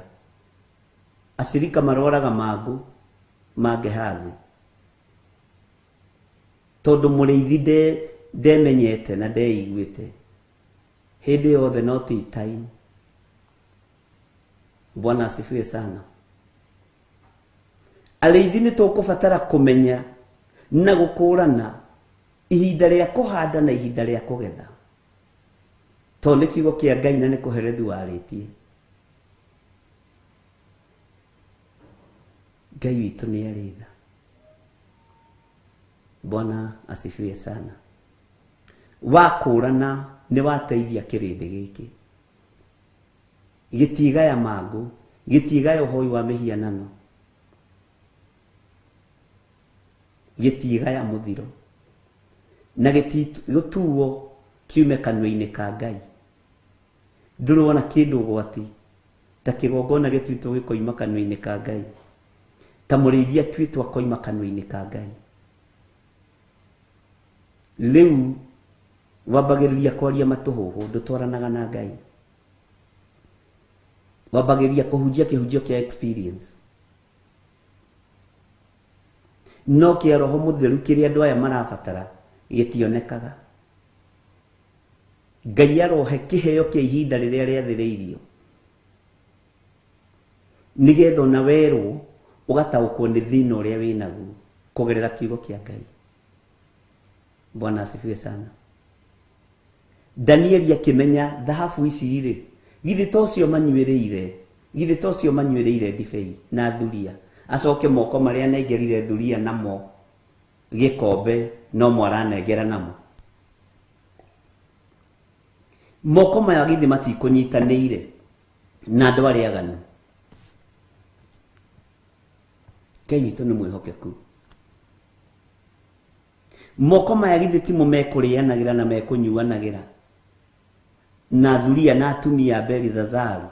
acirika marwaraga mangũ ma Gehazi, tondũ mũrĩithi Ndemenyete na ndeiguĩte hĩndĩ yothe no ti time. Bwana asifiwe sana. Arĩithi nĩ tũkũbatara kũmenya na gũkũrana ihinda rĩa kũhanda na ihinda rĩa kũgetha, tondũ nĩ kiugo kĩa Ngai na nĩ kũherethu warĩtie. Ngai witũ nĩ arĩ tha. Bwana asifiwe sana. Wakũrana nĩ wateithia kĩrĩndĩ gĩkĩ gĩtigaya mangũ, gĩtigaya ũhoi wa mĩhianano, gĩtigaya mũthiro, na gĩtigũtuo kiume kanua-inĩ ka Ngai. Ndũrona kĩndũ ũgwati ta kĩgongona gĩtuĩtwo gĩkoima kanua-inĩ ka Ngai, ta mũrĩithi atuĩtwo akoima kanua-inĩ ka Ngai. Rĩu wambagĩrĩria kwaria matũhũhũ, ndũtwaranaga na Ngai. Wambagĩrĩria kũhunjia kĩhunjio kĩa experience, no kĩa Roho Mũtheru kĩrĩa andũ aya marabatara gĩtionekaga. Ngai arohe kĩheo kĩa ihinda rĩrĩa rĩathĩrĩirio, nĩgetha ona werwo ũgataũkwo nĩ thĩna ũrĩa wĩnaguo kũgerera kiugo kĩa Ngai. Bwana asifiwe sana. Danieli akĩmenya thahabu ici rĩ, githĩ to cio manyuĩrĩire, githĩ to cio manyuĩrĩire ndibei na thuria, acoke moko marĩa anengerire thuria namo gĩkombe no mo aranengera namo. Moko maya githĩ matikũnyitanĩire na andũ arĩa aganu. Ngai witũ nĩ mwĩhokeku. Moko maya githĩ timo mekũrĩanagĩra na mekũnyuanagĩra na thuria na atumia a Belizazaru,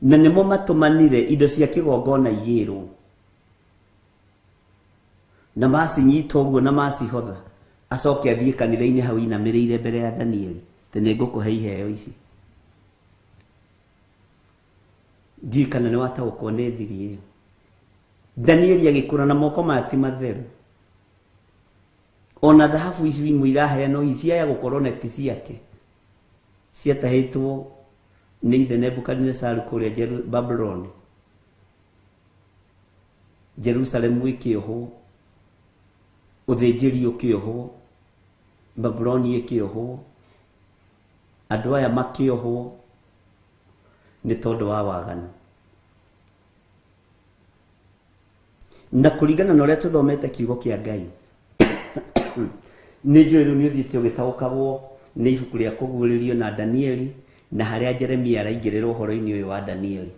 na nĩmo matũmanire indo cia kĩgongona igĩrwo, na macinyita ũguo na macihotha, acoke athiĩ kanitha-inĩ hau inamĩrĩire mbere ya Danieli atĩ nĩngũkũhe iheo ici. Ndiũĩ kana nĩwataũkwo nĩ thiri ĩyo. Danieli agĩkũra na moko maya ti matheru, ona thahabu ici imwe iraheanwo ici ciaya gũkorwo na ti ciake, ciatahĩtwo nĩ ithe Nebukadinesaru kũrĩa Babuloni, Jerusalemu ĩkĩohwo, ũthĩnjĩri ũkĩohwo, Babuloni ĩkĩohwo, andũ aya makĩohwo nĩ tondũ wa waganu. Na kũringana na ũrĩa tũthomete kiugo kĩa Ngai, nĩ njũĩ rĩu nĩ ũthiĩte ũgĩtaũkagwo nĩ ibuku rĩa kũguũrĩrio na Danieli, na harĩa Jeremia araingĩrĩra ũhoro-inĩ ũyũ wa Danieli,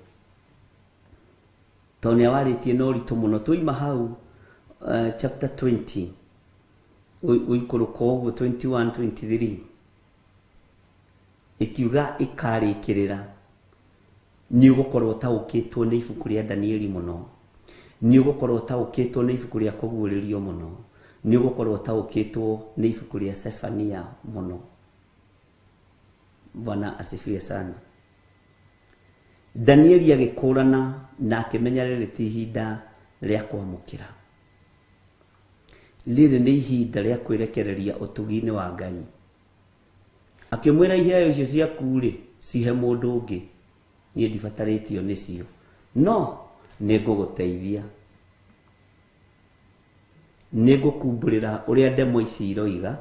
tondũ nĩ awarĩtie na ũritũ mũno. Twoima hau chapter 20 ũikũrũka ũguo 21 23 ĩkiuga ĩkarĩkĩrĩra, nĩ ũgũkorwo ũtaũkĩtwo nĩ ibuku rĩa Danieli mũno, nĩ ũgũkorwo ũtaũkĩtwo nĩ ibuku rĩa kũguũrĩrio mũno, nĩ ũgũkorwo ũtaũkĩtwo nĩ ibuku rĩa Sefania mũno. Bwana asifiwe sana. Danieli agĩkũrana na akĩmenya rĩrĩ ti ihinda rĩa kwamũkĩra, rĩrĩ nĩ ihinda rĩa kwĩrekereria ũtugi-inĩ wa Ngai. Akĩmwĩra iheo icio ciaku rĩ, cihe mũndũ ũngĩ, niĩ ndibatarĩtio nĩcio, no nĩngũgũteithia, nĩngũkumbũrĩra ũrĩa ndemwa ici iroiga,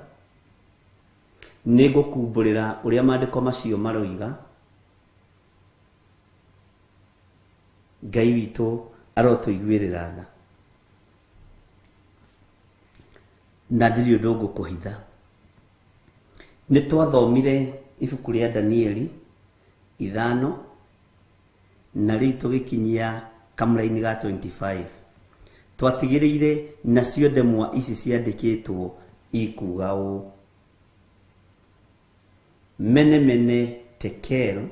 nĩngũkumbũrĩra ũrĩa maandĩko macio maroiga. Ngai witũ arotũiguĩrĩra tha, na ndirĩ ũndũ ngũkũhitha. Nĩ twathomire ibuku rĩa Danieli 5 na rĩu tũgĩkinyia kamũraini ga 25. Twatigĩrĩire nacio ndemwa ici ciandĩkĩtwo ikuga ũũ: mene mene tekel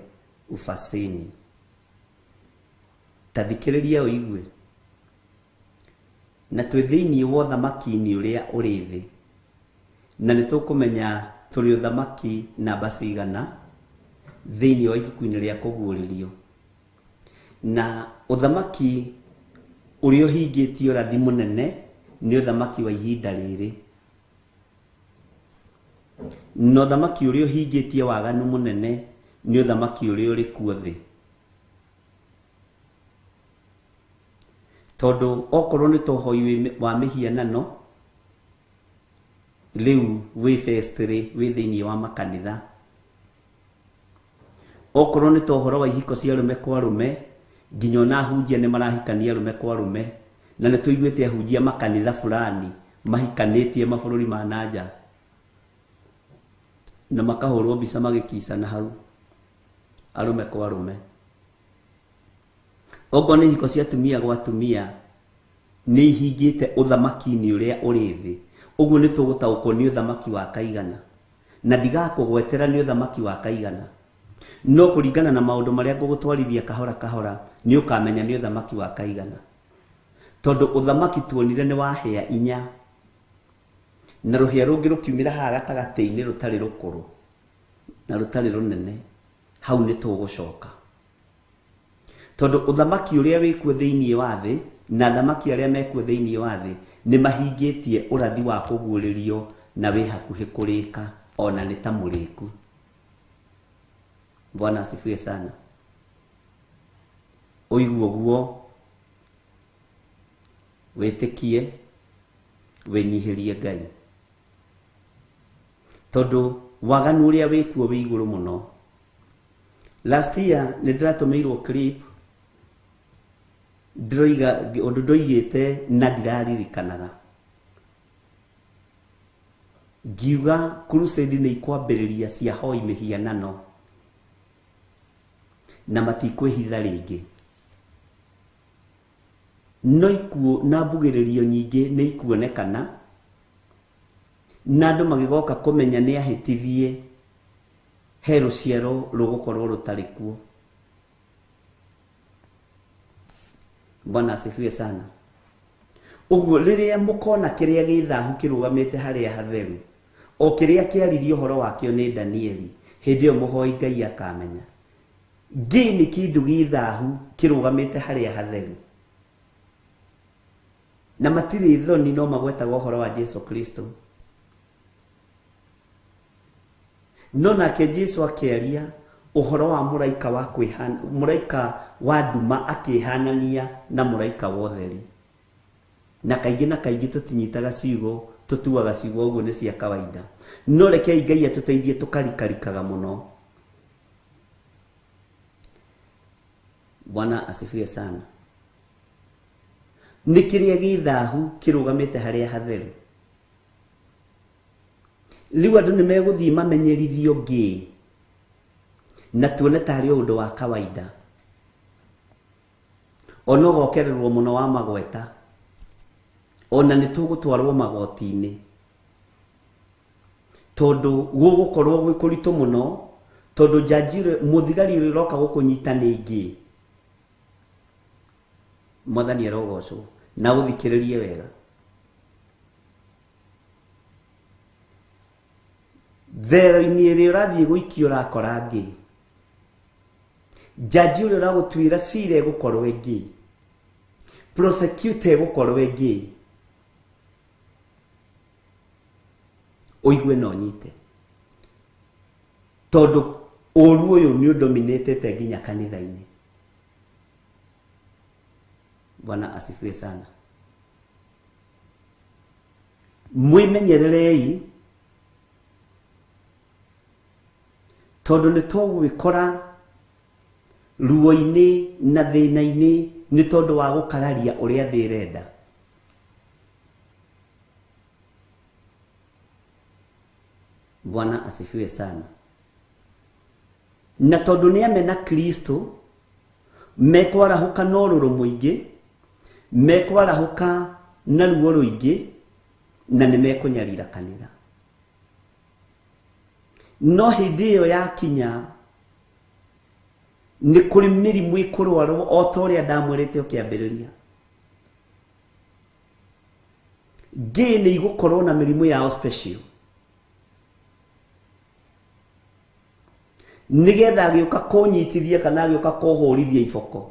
ufasini. Ta thikĩrĩria ũigue. Na twĩ thĩinĩ wa ũthamaki-inĩ ũrĩa ũrĩ thĩ, na nĩ tũkũmenya tũrĩ ũthamaki namba cigana thĩinĩ wa ibuku-inĩ rĩa kũguũrĩrio. Na ũthamaki ũrĩa ũhingĩtie ũrathi mũnene nĩ ũthamaki wa ihinda rĩrĩ. Na ũthamaki ũrĩa ũhingĩtie waganu mũnene nĩ ũthamaki ũrĩa ũrĩ kuo thĩ. Tondũ okorwo nĩ ta ũhoi wa mĩhianano rĩu wĩ festry wĩ thĩinĩ wa makanitha. Okorwo nĩ ta ũhoro wa ihiko cia arũme kwa arũme, nginya ona ahunjia nĩ marahikania arũme kwa arũme, na nĩ tũiguĩte ahunjia makanitha fulani mahikanĩtie mabũrũri ma nanja na makahũrwo mbica magĩkicana hau arũme kwa arũme. Okorwo nĩ ihiko cia atumia gwa atumia nĩ ihingĩte ũthamaki-inĩ ũrĩa ũrĩ thĩ. Ũguo nĩ tũgũtaũkwo nĩ ũthamaki wa kaigana, na ndigakũgwetera nĩ ũthamaki wa kaigana, no kũringana na maũndũ marĩa ngũgũtwarithia kahora kahora nĩ ũkamenya nĩ ũthamaki wa kaigana. Tondũ ũthamaki tuonire nĩ wa hĩa inya, na rũhĩa rũngĩ rũkiumĩra haha gatagatĩ-inĩ rũtarĩ rũkũrũ na rũtarĩ rũnene, hau nĩ tũgũcoka. Tondũ ũthamaki ũrĩa wĩkuo thĩinĩ wa thĩ na athamaki arĩa mekuo thĩinĩ wa thĩ nĩ mahingĩtie ũrathi wa kũguũrĩrio na wĩ hakuhĩ kũrĩka, ona nĩ ta mũrĩku. Bwana asifiwe sana. Ũigue ũguo, wĩtĩkie, wĩnyihĩrie Ngai, tondũ waganu ũrĩa wĩkuo wĩ igũrũ mũno. Last year nĩ ndĩratũmĩirwo clip ndĩroiga ũndũ ndoigĩte na ndiraririkanaga, ngiuga crusade nĩ ikwambĩrĩria cia hoi mĩhianano na matikwĩhitha rĩngĩ. No ikuũ na mbugĩrĩrio nyingĩ nĩ ikuonekana, na andũ magĩgoka kũmenya nĩ ahĩtithie, he rũciaro rũgũkorwo rũtarĩ kuo. Bwana asifiwe sana. Ũguo rĩrĩa mũkona kĩrĩa gĩ thahu kĩrũgamĩte harĩa hatheru, o kĩrĩa kĩaririe ũhoro wakĩo nĩ Danieli, hĩndĩ ĩyo mũhoi Ngai akamenya ngĩ nĩ kĩndũ gĩ thahu kĩrũgamĩte harĩa hatheru, na matirĩ thoni no magwetaga ũhoro wa Jesu Kristo. No nake Jesu akĩaria ũhoro wa mũraika wa kwĩhana, mũraika wa nduma akĩhanania na mũraika wa ũtheri. Na kaingĩ tũtinyitaga ciugo, tũtuaga ciugo ũguo nĩ cia kawaida. No rekei Ngai atũteithie tũkarikarikaga mũno. Bwana asifiwe sana. Nĩ kĩrĩa gĩ thahu kĩrũgamĩte harĩa hatheru. Rĩu andũ nĩ megũthiĩ mamenyerithio ngĩ, na tuone tarĩ ũndũ wa kawaida. Ona ũgokererwo mũno wa magweta, ona nĩ tũgũtwarwo magoti-inĩ, tondũ gũgũkorwo gwĩ kũritũ mũno, tondũ njanji mũthigari ũrĩa ũroka gũkũnyita nĩ ngĩ. Mwathani arogocwo. Na ũthikĩrĩrie wega. Thero-inĩ ĩrĩa ũrathiĩ gũikio ũrakora ngĩ, njanji ũrĩa ũragũtuĩra cira ĩgũkorwo ĩngĩ, prosecutor ĩgũkorwo ĩngĩ. Ũigue na ũnyite, tondũ ũru ũyũ nĩ ũndominĩtĩte nginya kanitha-inĩ. Bwana asifiwe sana. Mwĩmenyererei, tondũ nĩ tũgwĩkora ruo-inĩ na thĩna-inĩ nĩ tondũ wa gũkararia ũrĩa thĩ ĩrenda. Bwana asifiwe sana. Na tondũ nĩ amena Kristo, mekwarahũka na ũrũrũ mũingĩ, mekwarahũka na ruo rũingĩ, na nĩ mekũnyarira kanitha. No hĩndĩ ĩyo yakinya nĩ kũrĩ mĩrimũ ĩkũrwarwo o ta ũrĩa ndamwĩrĩte ũkĩambĩrĩria. Ngĩ nĩ igũkorwo na mĩrimũ yao special, nĩgetha agĩũka kũnyitithia kana agĩũka kũhũrithia iboko,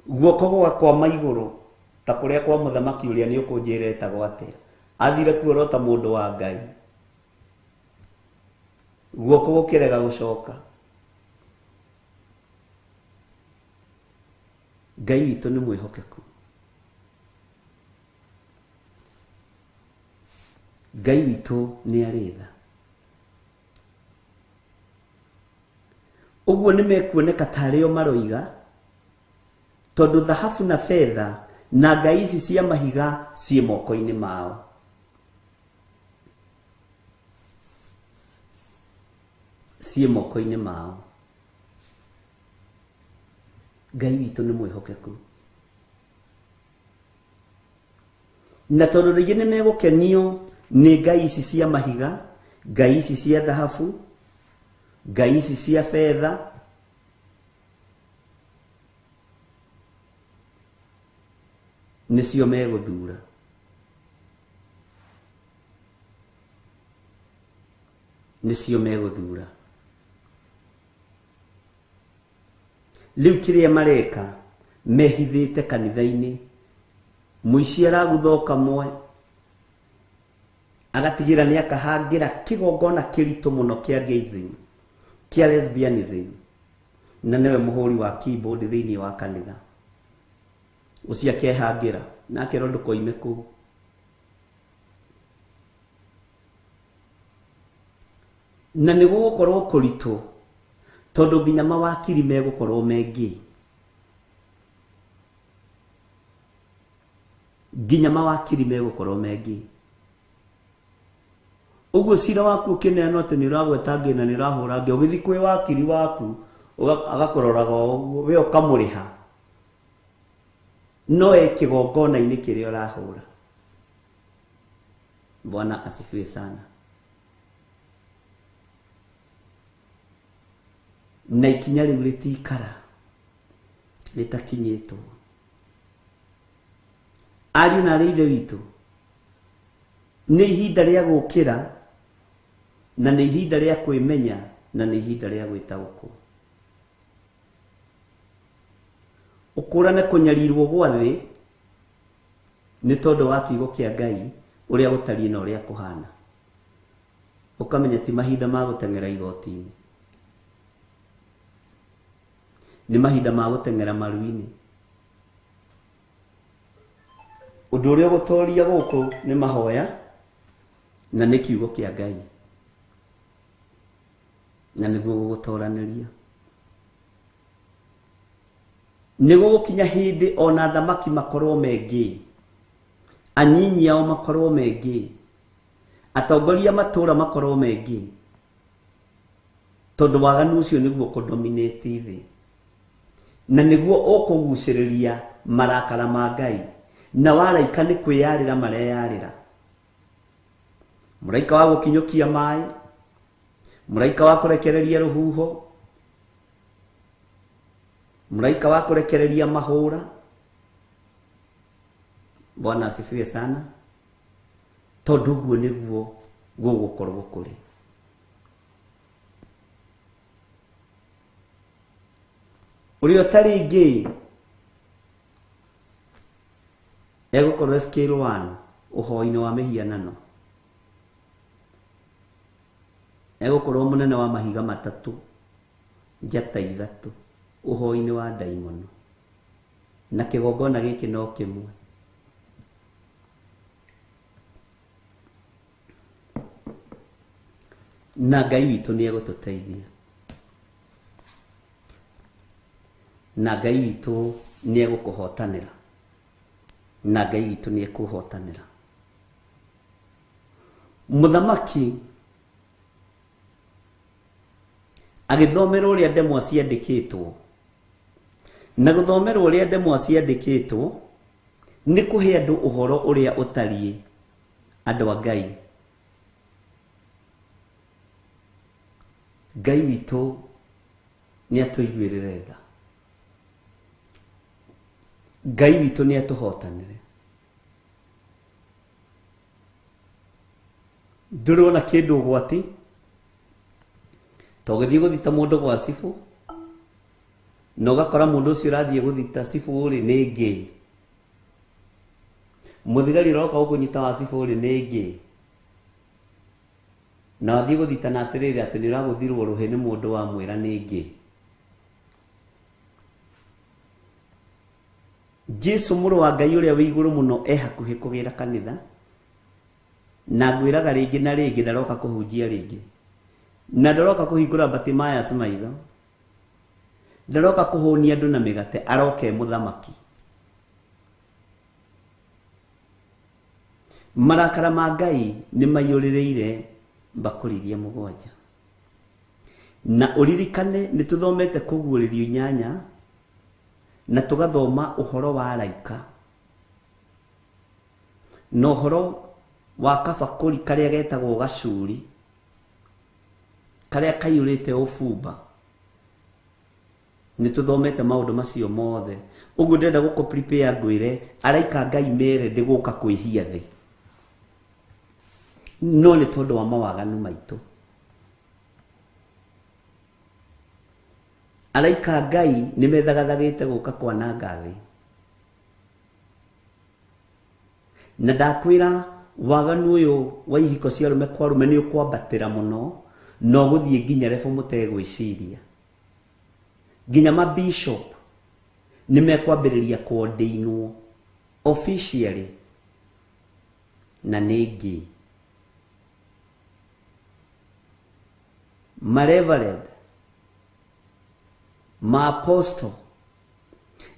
guoko gwakwa maigũrũ ta kũrĩa kwa mũthamaki ũrĩa nĩ ũkũnjĩra etagwo atĩa, Athire kuorota mundu wa Ngai. Guoko gukirega gucoka. Ngai witũ nĩ mwĩhokeku. Ngai witũ nĩ arĩ tha. Ũguo nĩ mekuoneka tarĩ o maroiga, tondũ thahabu na betha na ngai ici cia mahiga ciĩ moko-inĩ mao. Ciĩ moko-inĩ mao. Ngai witũ nĩ mwĩhokeku. Na tondũ rĩngĩ nĩ megũkenio nĩ ngai ici cia mahiga, ngai ici cia thahabu, ngai ici cia betha, nĩcio megũthura. Nĩcio megũthura. Rĩu kĩrĩa mareka mehithĩte kanitha-inĩ, mũici aragutha kamwe agatigĩra nĩ akahangĩra kĩgongona kĩritũ mũno kĩa gayism, kĩa lesbianism, na nĩwe mũhũri wa keyboard thĩinĩ wa kanitha. Ũcio akehangĩra na akerwo ndũkoime kũu. Na nĩ gũgũkorwo kũritũ tondũ nginya mawakiri megũkorwo mengĩ. Nginya mawakiri megũkorwo mengĩ. Ũguo cira waku ũkĩneanwo atĩ nĩ ũragweta ngĩ na nĩ ũrahũra ngĩ, ũgĩthiĩ kwĩ wakiri waku agakũroraga o ũguo, we ũkamũrĩha. No e kĩgongona-inĩ kĩrĩa ũrahũra. Bwana asifiwe sana. Na ikinya rĩu rĩtikara rĩtakinyĩtwo. Ariũ na aarĩ a Ithe witũ, nĩ ihinda rĩa gũkĩra, na nĩ ihinda rĩa kwĩmenya, na nĩ ihinda rĩa gwĩtaũkwo. Ũkũrane kũnyarirwo gwa thĩ nĩ tondũ wa kiugo kĩa Ngai ũrĩa gũtariĩ na ũrĩa kũhana. Ũkamenya ti mahinda ma gũteng'era igoti-inĩ, nĩ mahinda ma gũteng'era maru-inĩ. Ũndũ ũrĩa ũgũtoria gũkũ nĩ mahoya na nĩ kiugo kĩa Ngai, na nĩguo gũgũtoranĩria. Nĩ gũgũkinya hĩndĩ ona thamaki makorwo mengĩ, anyinyi ao makorwo mengĩ, atongoria matũra makorwo mengĩ, tondũ waganu ũcio nĩguo kũdominate thĩ, na nĩguo ũkũgucĩrĩria marakara ma Ngai, na waraika nĩ kwĩyarĩra mareyarĩra. Mũraika wa gũkinyũkia maĩ, mũraika wa kũrekereria rũhuho, mũraika wa kũrekereria mahũra. Bwana asifiwe sana. Tondũ ũguo nĩguo gũgũkorwo kũrĩ. Ũrĩa ũtarĩ ngĩ egũkorwo scale 1 ũhoi-inĩ wa mĩhianano, egũkorwo mũnene wa mahiga matatũ, njata ithatũ, ũhoi-inĩ wa ndaimono, na kĩgongona gĩkĩ no kĩmwe. Na Ngai witũ nĩ egũtũteithia, na Ngai witũ nĩ egũkũhotanĩra, na Ngai witũ nĩ ekũhotanĩra. Mũthamaki agĩthomerwo ũrĩa ndemwa ciandĩkĩtwo, na gũthomerwo ũrĩa ndemwa ciandĩkĩtwo nĩ kũhe andũ ũhoro ũrĩa ũtariĩ andũ a Ngai. Ngai witũ nĩ atũiguĩrĩre tha. Ngai witũ nĩ atũhotanĩre. Ndũrona kĩndũ ũgwati to gũthiĩ gũthita mũndũ gwa cibũ, na ũgakora mũndũ ũcio ũrathiĩ gũthita cibũ rĩ nĩ ngĩ. Mũthigari ũroka gũkũnyita wa cibũ-rĩ nĩ ngĩ? Na wathiĩ gũthitana atĩrĩrĩ atĩ nĩ ũragũthirwo rũhĩ nĩ mũndũ wamwĩra nĩ ngĩ. Jesu mũrũ wa Ngai ũrĩa wĩ igũrũ mũno e hakuhĩ kũgĩra kanitha, na ngwĩraga rĩngĩ na rĩngĩ ndaroka kũhunjia rĩngĩ, na ndaroka kũhingũra Bartimaeus maitho, ndaroka kũhũnia andũ na mĩgate, aroka e mũthamaki. Marakara ma Ngai nĩ maiyũrĩrĩire mbakũri iria mũgwanja. Na ũririkane nĩ tũthomete kũguũrĩrio 8 na tũgathoma ũhoro wa araika na ũhoro wa kabakũri karĩa getagwo gacuri, karĩa kaiyũrĩte ũbumba. Nĩ tũthomete maũndũ macio mothe. Ũguo ndĩrenda gũkũ prepare ngwĩre araika Ngai mere ndĩgũka kwĩhia thĩ, no nĩ tondũ wa mawaganu maitũ. Araika Ngai nĩ methagathagĩte gũka kwananga thĩ. Na ndakwĩra waganu ũyũ wa ihiko cia arũme kwa arũme nĩ ũkwambatĩra mũno, na ũgũthiĩ nginya rebo mũtegwĩciria. Nginya mabishop nĩ mekwambĩrĩria kũordĩinwo officially na nĩ ngĩ. Mareverend, maapostle,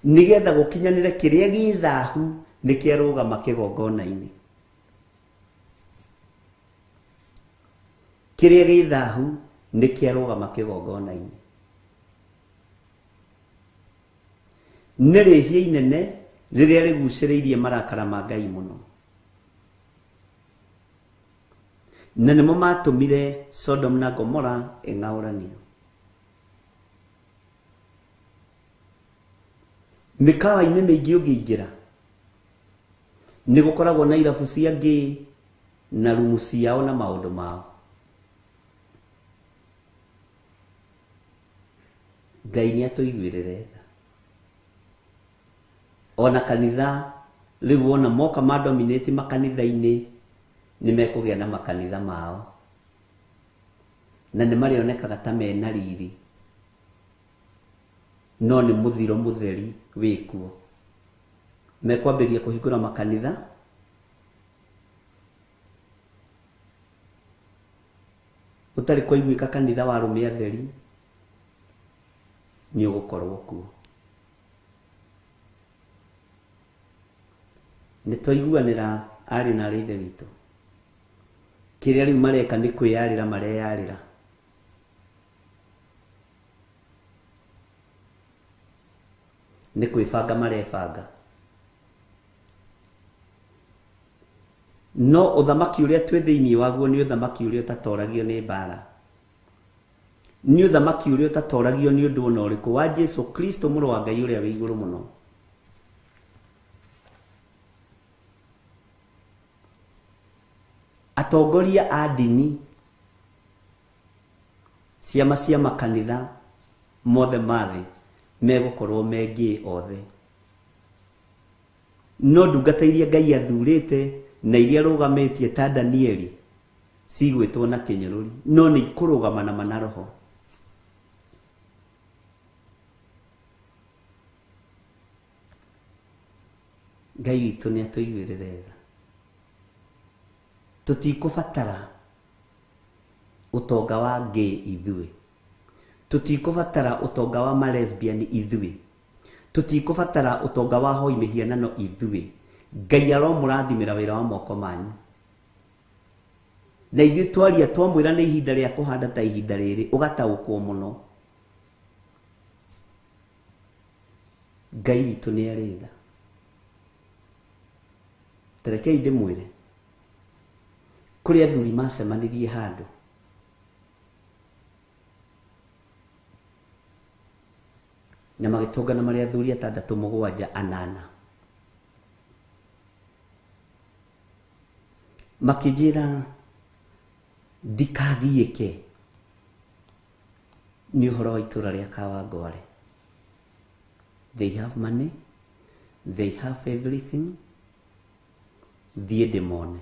nĩgetha gũkinyanĩre kĩrĩa gĩ thahu nĩ kĩarũgama kĩgongona-inĩ. Kĩrĩa gĩ thahu nĩ kĩarũgama kĩgongona-inĩ. Nĩ rĩhia inene rĩrĩa rĩgucĩrĩirie marakara ma Ngai mũno, na nĩmo matũmire Sodom na Gomora ĩng'aũranio. Mĩkawa-inĩ mĩingĩ ũngĩingĩra nĩ gũkoragwo na irabu cia ngĩ na rumu ciao na maũndũ mao. Ngai nĩ atũiguĩrĩre tha. Ona kanitha rĩu wona moka ma dominate makanitha-inĩ, nĩ mekũgĩa na makanitha mao, na nĩ marĩonekaga ta mena riri, no nĩ mũthiro mũtheri wĩkuo. Mekwambĩrĩria kũhingũra makanitha ũtarĩ kwaiguĩka kanitha wa arũme atheri nĩ ũgũkorwo kuo. Nĩ twaiguanĩra arĩ na arĩ ithe witũ. Kĩrĩa rĩu mareka nĩ kwĩyarĩra mareyarĩra. Nĩ kwĩbanga marebanga. No ũthamaki ũrĩa twĩ thĩinĩ waguo nĩ ũthamaki ũrĩa ũtatoragio nĩ mbara. Nĩ ũthamaki ũrĩa ũtatoragio nĩ ũndũ ona ũrĩkũ wa Jesu Kristo mũrũ wa Ngai ũrĩa wĩ igũrũ mũno. Atongoria a ndini, ciama cia makanitha mothe ma thĩ megũkorwo me ngĩ othe. No ndungata iria Ngai athurĩte na iria arũgamĩtie ta Danieli cigwĩtwo na kĩnyũrũri, no nĩ ikũrũgama na mana roho. Ngai witũ nĩ atũiguĩrĩre tha. Tũtikũbatara ũtonga wa gay ithuĩ, tũtikũbatara ũtonga wa malesbian ithuĩ, tũtikũbatara ũtonga wa hoi mĩhianano ithuĩ. Ngai aromũrathimĩra wĩra wa moko manyu. Na ithuĩ twaria twamwĩra nĩ ihinda rĩa kũhanda ta ihinda rĩrĩ, ũgataũkwo mũno. Ngai witũ nĩ arĩ tha. Tarekei ndĩmwĩre, kũrĩ athuri macemanirie handũ na magĩtũngana marĩ athuri 6 7 8, makĩnjĩra ndikagiĩke nĩ ũhoro wa itũra rĩa Kawangware. They have money, they have everything. Thiĩ ndĩmone.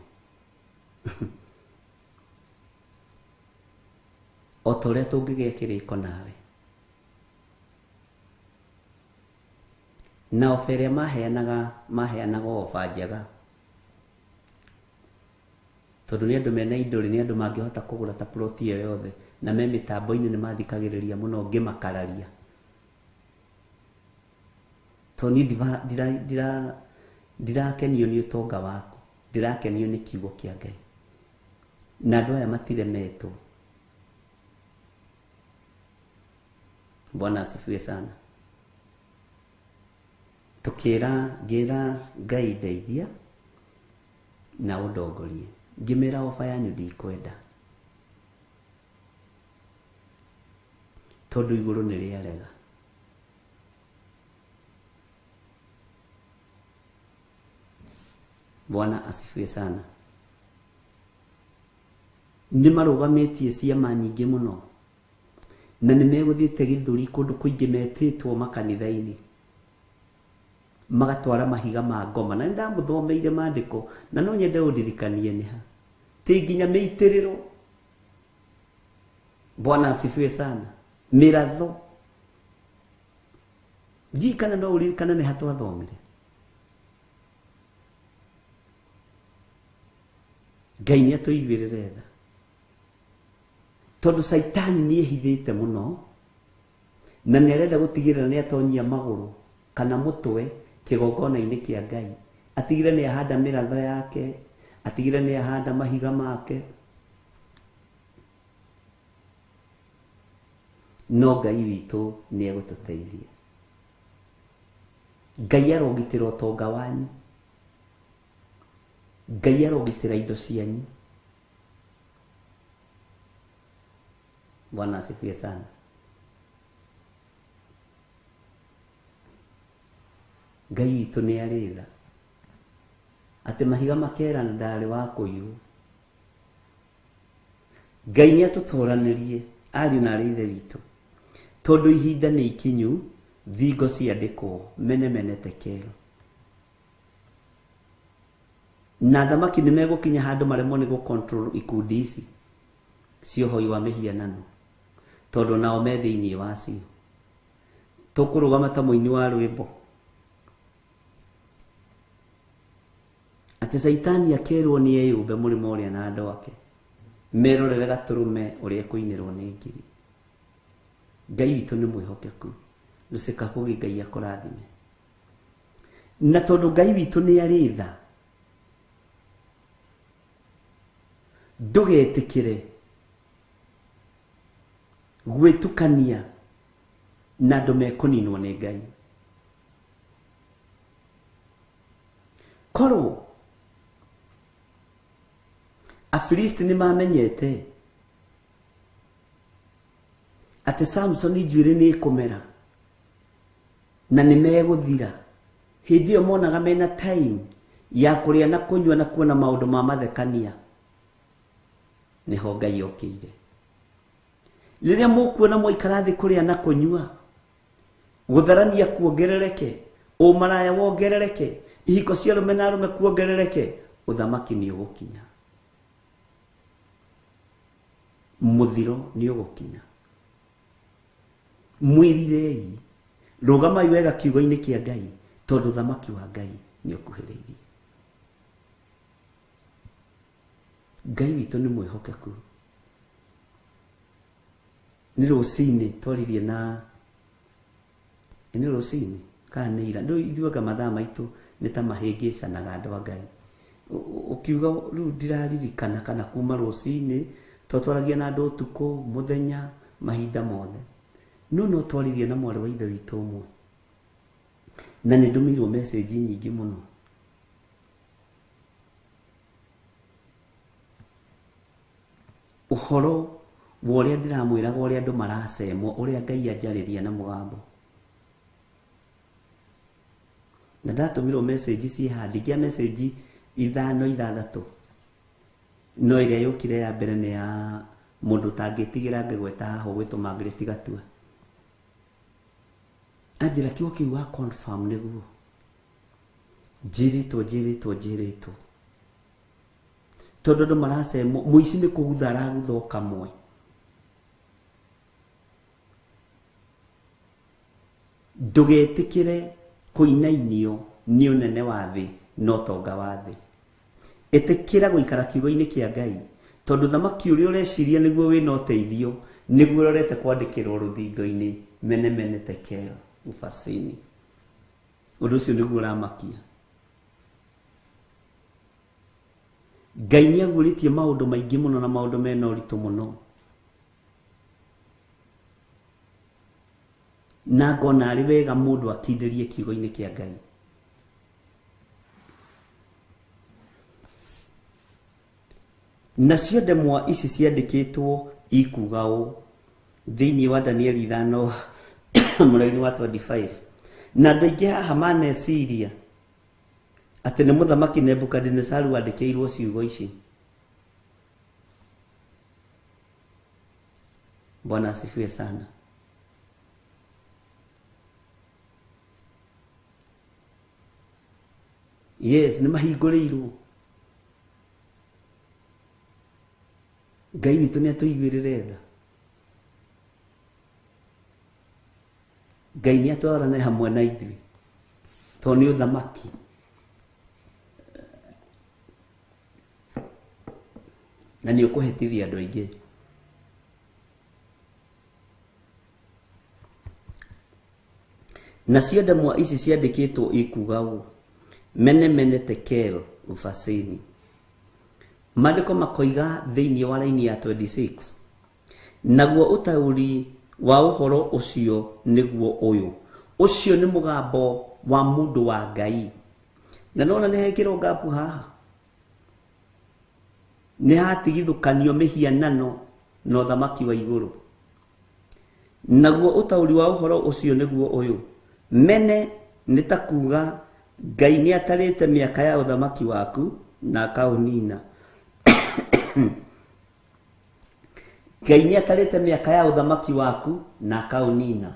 O ta ũrĩa tũngĩgĩa kĩrĩko nawe. Na oba ĩrĩa maheanaga oba njega. Tondũ nĩ andũ mena indo rĩ, nĩ andũ mangĩhota kũgũra ta plot ĩyo yothe na me mĩtambo-inĩ nĩ mathikagĩrĩria mũno ngĩmakararia. Tondũ niĩ ndirakenio nĩ ũtonga waku, ndĩrakenio nĩ kiugo kĩa Ngai. Na andũ aya matiremetwo. Bwana asifiwe sana. Tukĩra ngĩra Ngai ndeithia na ũndongorie. Ngĩmera oba yanyu ndikwenda. Tondũ igũrũ nĩ rĩarega. Bwana asifiwe sana. Nĩ marũgamĩtie ciama nyingĩ mũno. Na nĩ megũthiĩte gĩthũri kũndũ kũingĩ metĩtwo makanitha-inĩ. Magatwara mahiga ma ngoma. Na nĩ ndamũthomeire maandĩko na no nyende ũndirikanie nĩ ha. Ti nginya mĩitĩrĩro. Bwana asifiwe sana. Mĩratho. Ndiũĩ kana no ũririkane nĩ ha twathomire. Ngai nĩ atũiguĩrĩre tha. Tondũ Caitani nĩ ehithĩte mũno na nĩ arenda gũtigĩrĩra nĩ atonyia magũrũ kana mũtwe kĩgongona-inĩ kĩa Ngai. Atigĩrĩre nĩ ahanda mĩratho yake, atigĩrĩre nĩ ahanda mahiga make. No Ngai witũ nĩ egũtũteithia. Ngai arogitĩra ũtonga wanyu. Ngai arogitĩra indo cianyu. Bwana asifiwe sana. Ngai witũ nĩ arĩ tha. Atĩ mahiga makerana ndarĩ wa kũiywo. Ngai nĩ atũtũranĩrie ariũ na arĩ ithe witũ. Tondũ ihinda nĩ ikinyu, thingo ciandĩkwo mene mene tekero. Na thamaki nĩ megũkinya handũ maremwo nĩ gũ-control ikundi ici cia ũhoi wa mĩhianano, tondũ nao me thĩinĩ wacio. Tũkũrũgama ta mũini wa rwĩmbo atĩ Caitani akerwo nĩ eyũmbe mũrĩmo ũrĩa na andũ ake merorere gatũrũme ũrĩa ekũinĩrwo nĩ ngiri. Ngai witũ nĩ mwĩhokeku. Lucy Kahugi Ngai akũrathime. Na tondũ Ngai witũ nĩ arĩ tha, ndũgetĩkĩre gwĩtukania na andũ mekũninwo nĩ Ngai. Korwo Afilisti nĩ mamenyete atĩ Samsoni njuĩrĩ nĩ ĩkũmera na nĩ megũthira, hĩndĩ ĩyo monaga mena time ya kũrĩa na kũnyua na kuona maũndũ ma mathekania, nĩho Ngai okĩire. Rĩrĩa mũkuona mwaikara thĩ kũrĩa na kũnyua, gũtharania kuongerereke, ũmaraya wongerereke, ihiko cia arũme na arũme kuongerereke, ũthamaki nĩ ũgũkinya. Mũthiro nĩ ũgũkinya. Mwĩrirei, rũgamai wega kiugo-inĩ kĩa Ngai, tondũ ũthamaki wa Ngai nĩ ũkuhĩrĩirie. Ngai witũ nĩ mwĩhokeku. Nĩ rũcinĩ twaririe na nĩ rũcinĩ kana nĩ ira, rĩu ithuĩ anga mathaa maitũ nĩ ta mahĩngĩcanaga andũ a Ngai. Ũkiuga rĩu ndiraririkana kana kuma rũcinĩ, twaragia na andũ ũtukũ, mũthenya, mahinda mothe. No no twaririe na mwarĩ wa ithe witũ ũmwe, na nĩ ndũmĩirwo message nyingĩ mũno. Ũhoro wa ũrĩa ndĩramwĩraga ũrĩa andũ maracemwo, ũrĩa Ngai anjarĩria na mũgambo. Na ndatũmĩrwo message ciĩ haha, ndingĩa message 5 6, no ĩrĩa yũkire ya mbere nĩ ya mũndũ ũtangĩtigĩra ngĩgweta haha ũgwĩtwo Margaret Gatua. Anjĩra kiugo kĩu wa confirm nĩguo njĩrĩtwo. Tondũ andũ maracemwo mũici nĩ kũgutha aragutha o kamwe. Ndũgetĩkĩre kũinainio nĩ ũnene wa thĩ na ũtonga wa thĩ. Ĩtĩkĩra gũikara kiugo-inĩ kĩa Ngai, tondũ thamaki ũrĩa ũreciria nĩguo wĩna ũteithio nĩguo ũrorete kwandĩkĩrwo rũthingo-inĩ mene mene tekel ufasini. Ũndũ ũcio nĩguo ũramakia. Ngai nĩ aguũrĩtie maũndũ maingĩ mũno na maũndũ mena ũritũ mũno, na ngona arĩ wega mũndũ akindĩrie kiugo-inĩ kĩa Ngai. Nacio ndemwa ici ciandĩkĩtwo ikuga ũũ thĩinĩ wa Danieli 5 mũraini wa 25. Na andũ aingĩ haha maneciria atĩ nĩ mũthamaki Nebukadinezaru wandĩkĩirwo ciugo ici. Bwana asifiwe sana. Yes, nĩ mahingũrĩirwo. Ngai witũ nĩ atũiguĩrĩre tha. Ngai nĩ atwarane hamwe na ithuĩ, tondũ nĩ ũthamaki. Na nĩ ũkũhĩtithia andũ aingĩ. Nacio ndemwa ici ciandĩkĩtwo ikuga ũũ: mene mene tekel ufasini. Maandĩko makoiga thĩinĩ wa raini ya 26, naguo ũtaũri wa ũhoro ũcio nĩguo ũyũ. Ũcio nĩ mũgambo wa mũndũ wa Ngai. Na nona nĩ hekĩrwo ngapu haha, nĩ hatigithũkanio mĩhianano na ũthamaki wa igũrũ. Naguo ũtaũri wa ũhoro ũcio nĩguo ũyũ: mene nĩ ta kuga Ngai nĩ atarĩte mĩaka ya ũthamaki waku na akaũnina. Ngai nĩ atarĩte mĩaka ya ũthamaki waku na akaũnina.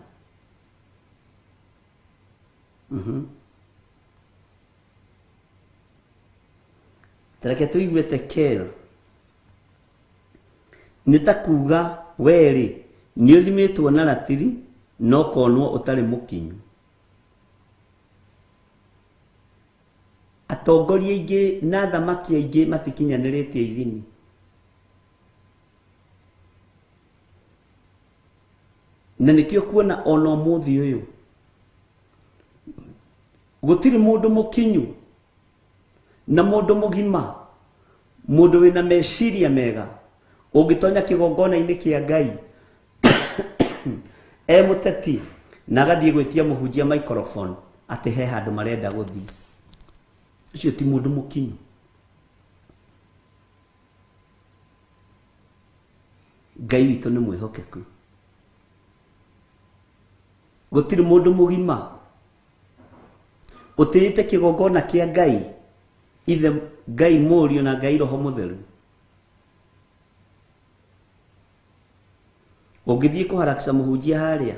Tareke tũigue tekel nĩ ta kuga werĩ nĩ ũthimĩtwo na ratiri no konwo ũtarĩ mũkinyu. Atongoria aingĩ na athamaki aingĩ matikinyanĩrĩtie ithimi. Na nĩkĩo kuona ona ũmũthĩ ũyũ gũtirĩ mũndũ mũkinyu na mũndũ mũgima, mũndũ wĩna meciria mega ũngĩtonya kĩgongona-inĩ kĩa Ngai e mũteti na agathiĩ gwĩtia mũhunjia microphone atĩ he handũ marenda gũthiĩ. Ũcio ti mũndũ mũkinyu. Ngai witũ nĩ mwĩhokeku. Gũtirĩ mũndũ mũgima ũtĩĩte kĩgongona kĩa Ngai, ithe Ngai Mũriũ na Ngai Roho Mũtheru, ũngĩthiĩ kũharakisha mũhunjia harĩa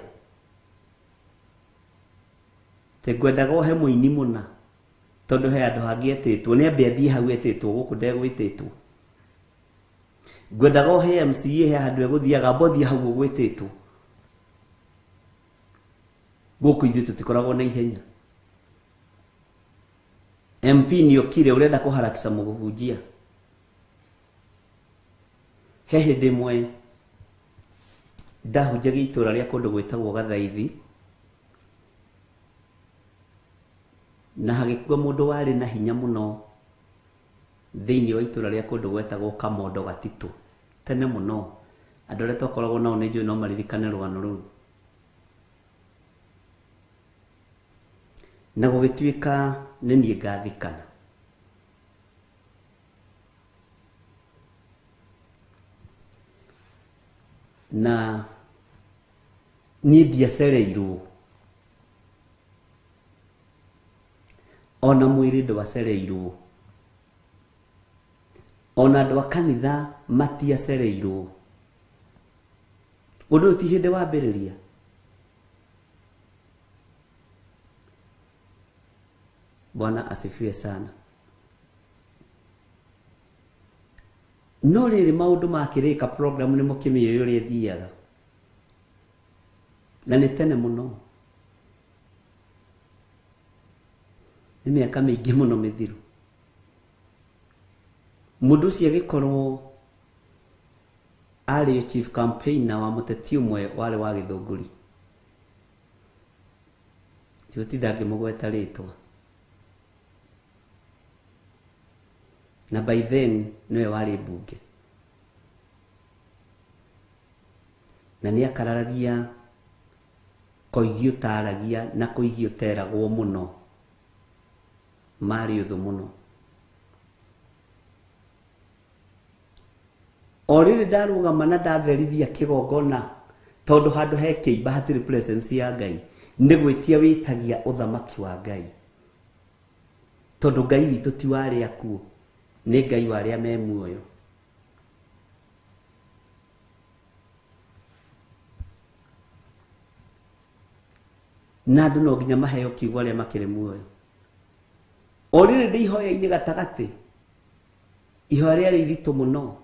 te ngwendaga ũhe mũini mũna, tondũ he handũ hangĩ etĩtwo, nĩ ambe athiĩ hau etĩtwo, gũkũ ndegwĩtĩtwo. Ngwendaga ũhe MCA he handũ egũthiaga, amba ũthiĩ hau ũgwĩtĩtwo. Gũkũ ithuĩ tũtikoragwo na ihenya. MP nĩ okire ũrenda kũharakisha mũhunjia. He hĩndĩ ĩmwe ndahunjagia itũra rĩa kũndũ gwĩtagwo Gathaithi, na hagĩkua mũndũ warĩ na hinya mũno thĩinĩ wa itũra rĩa kũndũ gwetagwo Kamondo Gatitũ. Tene mũno, andũ arĩa twakoragwo nao nĩ njũĩ no maririkane rũgano rũu. Na gũgĩtuĩka nĩ niĩ ngathikana. Na niĩ ndiacereirwo, ona mwĩrĩ ndwacereirwo, ona andũ a kanitha matiacereirwo. Ũndũ ũyũ ti hĩndĩ wambĩrĩria. Bwana asifiwe sana. No rĩrĩ maũndũ makĩrĩka program nĩ mũkĩmĩũĩ ũrĩa ĩthiaga. Na nĩ tene mũno. Nĩ mĩaka mĩingĩ mũno mĩthiru. Mũndũ ũcio agĩkorwo arĩ chief campaigner wa mũteti ũmwe warĩ wa Gĩthũngũri. Ndigũtinda ngĩmũgweta rĩtwa. Na by then nĩwe warĩ mbunge. Na nĩ akararagia koigi ũtaragia na koigi ũteragwo mũno. Marĩ ũthũ mũno. O rĩrĩ ndarũgama na ndatherithia kĩgongona tondũ handũ he kĩimba hatirĩ presence ya Ngai, nĩ gwĩtia wĩtagia ũthamaki wa Ngai. Tondũ Ngai witũ ti wa arĩa akuũ, nĩ Ngai wa arĩa me muoyo. Na andũ no nginya maheo kiugo arĩa makĩrĩ muoyo. O rĩrĩ ndĩ ihoya-inĩ gatagatĩ, ihoya rĩarĩ iritũ mũno.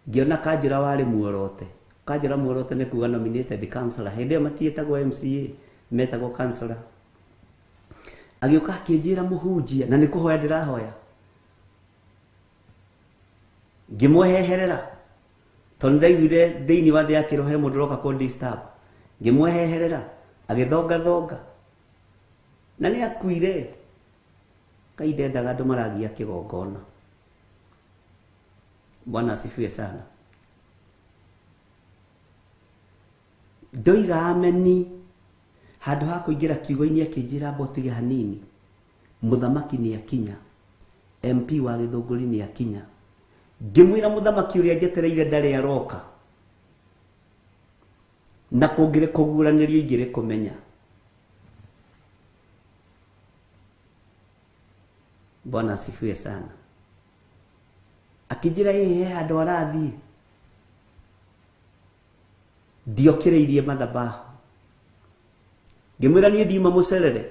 Ngĩona Kanjũra warĩ muorote. Kanjũra muorote nĩ kuga nominated councillor. Hĩndĩ ĩyo matiĩtagwo MCA, metagwo councillor. Agĩũka akĩnjĩra mũhunjia, na nĩ kũhoya ndĩrahoya. Ngĩmweheherera tondũ ndaiguire thĩinĩ wa thĩ ya kĩroho he mũndũ ũroka kũ disturb. Ngĩmweheherera agĩthongathonga na nĩ akuire. Ngai ndendaga andũ maragia kĩgongona. Bwana asifiwe sana. Ndoiga ameni handũ ha kũingĩra kiugo-inĩ akĩnjĩra mbotige hanini. Mũthamaki nĩ akinya, MP wa Gĩthũngũri nĩ akinya. Ngĩmwĩra mũthamaki ũrĩa njetereire ndarĩ aroka, na kũngĩrĩ kũguũranĩrio ingĩrĩ kũmenya. Bwana asifiwe sana. Akĩnjĩra ĩ he handũ arathiĩ. Ndiokĩrĩirie mathabahu. Ngĩmwĩra niĩ ndiuma mũcerere,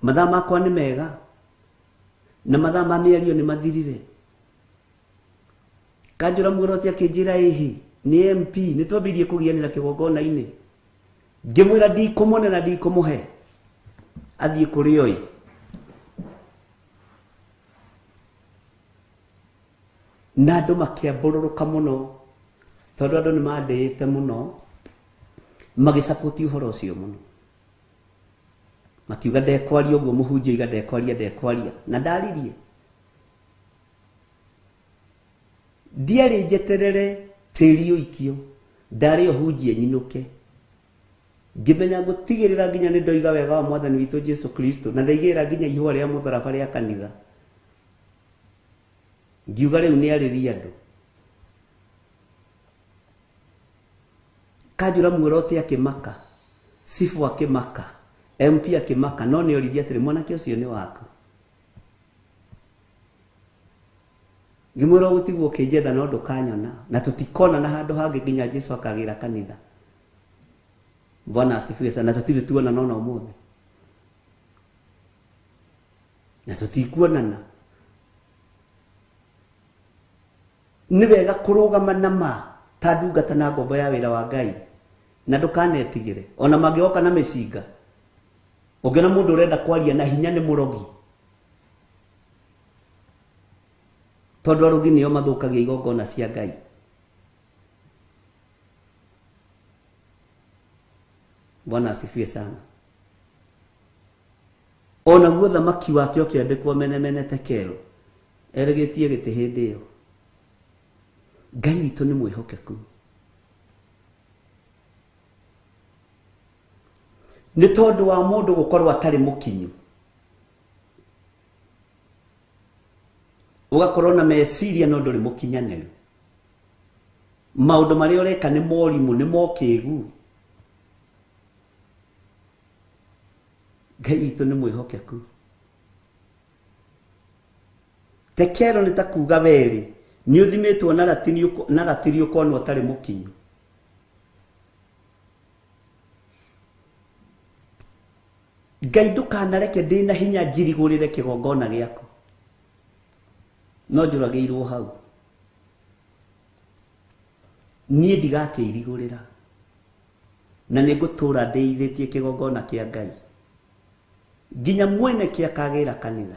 mathaa makwa nĩ mega na mathaa ma mĩario nĩ mathirire. Kanjũra muorote akĩnjĩra ĩhĩ nĩ MP, nĩ twambĩrĩirie kũgianĩra kĩgongona-inĩ. Ngĩmwĩra ndikũmũne na ndikũmũhe, athiĩ kũrĩ oi. Na andũ makĩambũrũrũka mũno tondũ andũ nĩ mandĩĩte mũno, magĩcapoti ũhoro ũcio mũno. Makiuga ndekwaria ũguo, mũhunjia oiga ndekwaria, ndekwaria. Na ndaririe. Ndiarĩ njeterere tĩri ũikio, ndarĩ o hunjie nyinũke. Ngĩmenya ngũtigĩrĩra nginya nĩ ndoiga wega wa Mwathani witũ Jesu Kristo, na ndaigĩrĩra nginya ihũa rĩa mũtharaba rĩa kanitha. Ngiuga rĩu nĩ arĩrie andũ. Kanjũra muorote akĩmaka, Sifu akĩmaka, MP akĩmaka, no nĩ oririe atĩrĩ, mwanake ũcio nĩ waku. Ngĩmwĩra ũgũtigwo ũkĩnjetha no ndũkanyona, na tũtikonana handũ hangĩ nginya Jesu akagĩra kanitha. Bwana asifiwe sana. Na tũtirĩ tuonana ona ũmũthĩ, na tũtikuonana. Nĩ wega kũrũgama na ma ta ndungata na ngombo ya wĩra wa Ngai, na ndũkanetigĩre ona mangĩgoka na mĩcinga. Ũngĩona mũndũ ũrenda kwaria na hinya nĩ mũrogi, tondũ arogi nĩo mathũkagia igongona cia Ngai. Bwana asifiwe sana. Ona guo thamaki wake ũkĩandĩkwo menemene tekero, erĩgĩtie gĩtĩ hĩndĩ ĩyo. Ngai witũ nĩ mwĩhokeku. Nĩ tondũ wa mũndũ gũkorwo atarĩ mũkinyu, ũgakorwo na meciria no ndũrĩ mũkinyanĩru. Maũndũ marĩa ũreka nĩ morimũ, nĩ mokĩgu. Ngai witũ nĩ mwĩhokeku. Tekero nĩ ta kuga werĩ, nĩ ũthimĩtwo na ratiri ũkonwo ũtarĩ mũkinyu. Ngai ndũkanareke ndĩ na hinya njirigũrĩre kĩgongona gĩaku. No njũragĩirwo hau. Niĩ ndigakĩirigũrĩra. Na nĩ ngũtũra ndĩithĩtie kĩgongona kĩa Ngai. Nginya mwene kĩa kagĩra kanitha.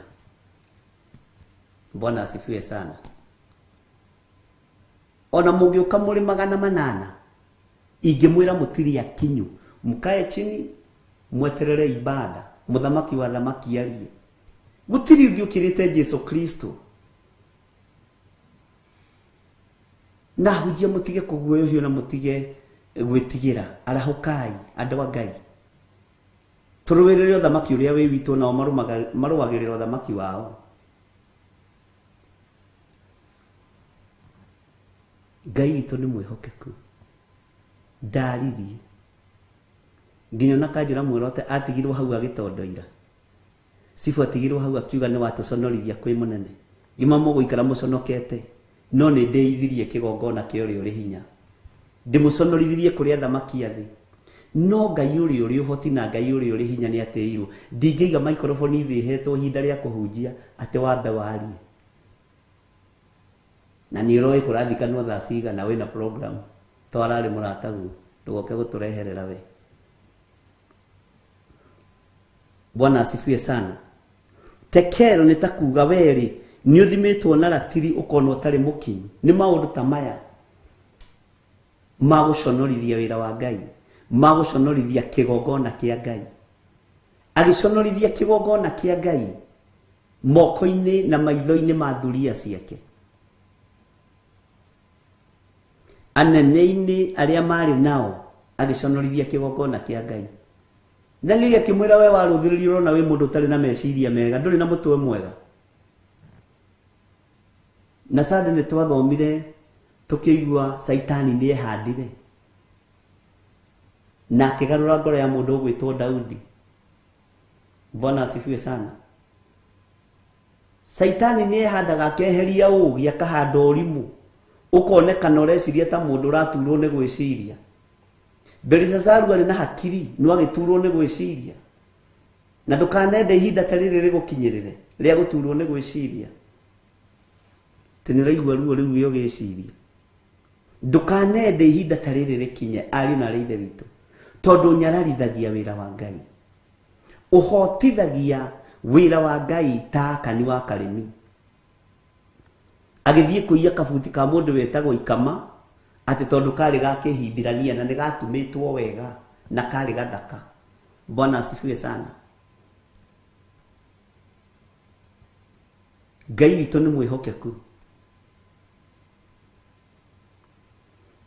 Bwana asifiwe sana. Ona mũngĩũka mũrĩ 800 ingĩmwĩra mũtiri akinyu, mkae chini mweterere ibada, mũthamaki wa thamaki arie. Gũtirĩ ũngĩ ũkĩrĩte Jesu Kristo. Na hunjia mũtige kũguoyohio na mũtige gwĩtigĩra, arahũkai andũ a Ngai. Tũrũĩrĩre ũthamaki ũrĩa wĩ witũ, nao marũagĩrĩra ũthamaki wao. Ngai witũ nĩ mwĩhokeku. Ndaririe. Nginya ona kanjũra mwĩrote atigirwo hau agĩtondoira. Cibu atigirwo hau akiuga nĩ watũconorithia kwĩ mũnene. Gima mũgũikara mũconokete, no nĩ ndĩithirie kĩgongona kĩa ũrĩa ũrĩ hinya. Ndĩmũconorithirie kũrĩ athamaki a thĩ. No Ngai ũrĩa ũrĩ ũhoti na Ngai ũrĩa ũrĩ hinya nĩ atĩirwo. Ndingĩiga maikroboni thĩ hetwo ihinda rĩa kũhunjia atĩ wambe warie. Na nĩ ũroĩ kũrathikanwo thaa cigana wĩna program. Twararĩ mũrataguo, ndũgoke gũtũreherera we. Bwana asifiwe sana. Tekero nĩ ta kuga werĩ nĩ ũthimĩtwo na ratiri ũkona ũtarĩ mũkinyu. Nĩ maũndũ ta maya ma gũconorithia wĩra wa Ngai, ma gũconorithia kĩgongona kĩa Ngai. Agĩconorithia kĩgongona kĩa Ngai moko-inĩ na maitho-inĩ ma thuria ciake. Anene-inĩ arĩa marĩ nao agĩconorithia kĩgongona kĩa Ngai. Na rĩrĩa akĩmwĩra we warũthĩrĩrio ũrona wĩ mũndũ ũtarĩ na meciria mega, ndũrĩ na mũtwe mwega. Na Sunday nĩ twathomire tũkĩigua Saitani nĩ ehandire na akĩgarũra ngoro ya mũndũ ũgwĩtwo Daudi. Bwana asifiwe sana. Saitani nĩ ehandaga akeheria ũũgĩ, akahanda ũrimũ, ũkonekana ũreciria ta mũndũ ũraturwo nĩ gwĩciria. Belisazaru arĩ na hakiri no agĩturwo nĩ gwĩciria. Na ndũkanende ihinda ta rĩrĩ rĩgũkinyĩrĩre rĩa gũturwo nĩ gwĩciria. Atĩ nĩ ũraigua ruo rĩu wĩ ũgĩciria. Ndũkanende ihinda ta rĩrĩ rĩkinye, ariũ na aarĩ a Ithe witũ, tondũ nyararithagia wĩra wa Ngai. Ũhotithagia wĩra wa Ngai ta Akani wa Karĩmi. Agĩthiĩ kũiya kabuti ka mũndũ wetagwo Ikama, atĩ tondũ karĩ ga Kĩhibirania na nĩ gatumĩtwo wega na karĩ gathaka. Bwana asifiwe sana. Ngai witũ nĩ mwĩhokeku.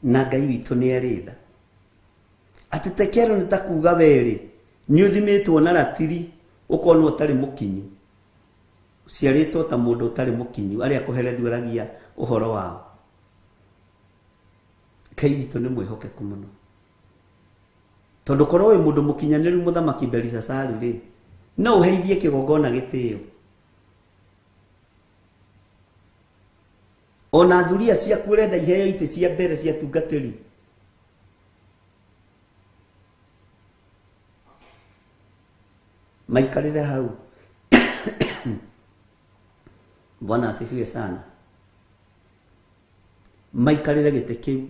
Na Ngai witũ nĩ arĩ tha. Atĩ tekero nĩ ta kuga werĩ nĩ ũthimĩtwo na ratiri ũkonwo ũtarĩ mũkinyu. Ũciarĩtwo ta mũndũ ũtarĩ mũkinyu, arĩa kũherethuragia ũhoro wao. Ngai witũ nĩ mwĩhokeku mũno. Tondũ korwo wĩ mũndũ mũkinyanĩru mũthamaki Belisazaru rĩ, no ũheithie kĩgongona gĩtĩo. Ona thuria ciaku ũrenda iheo itĩ cia mbere cia tungatĩri. Maikarĩre hau. Bwana asifiwe sana. Maikarĩre gĩtĩ kĩu,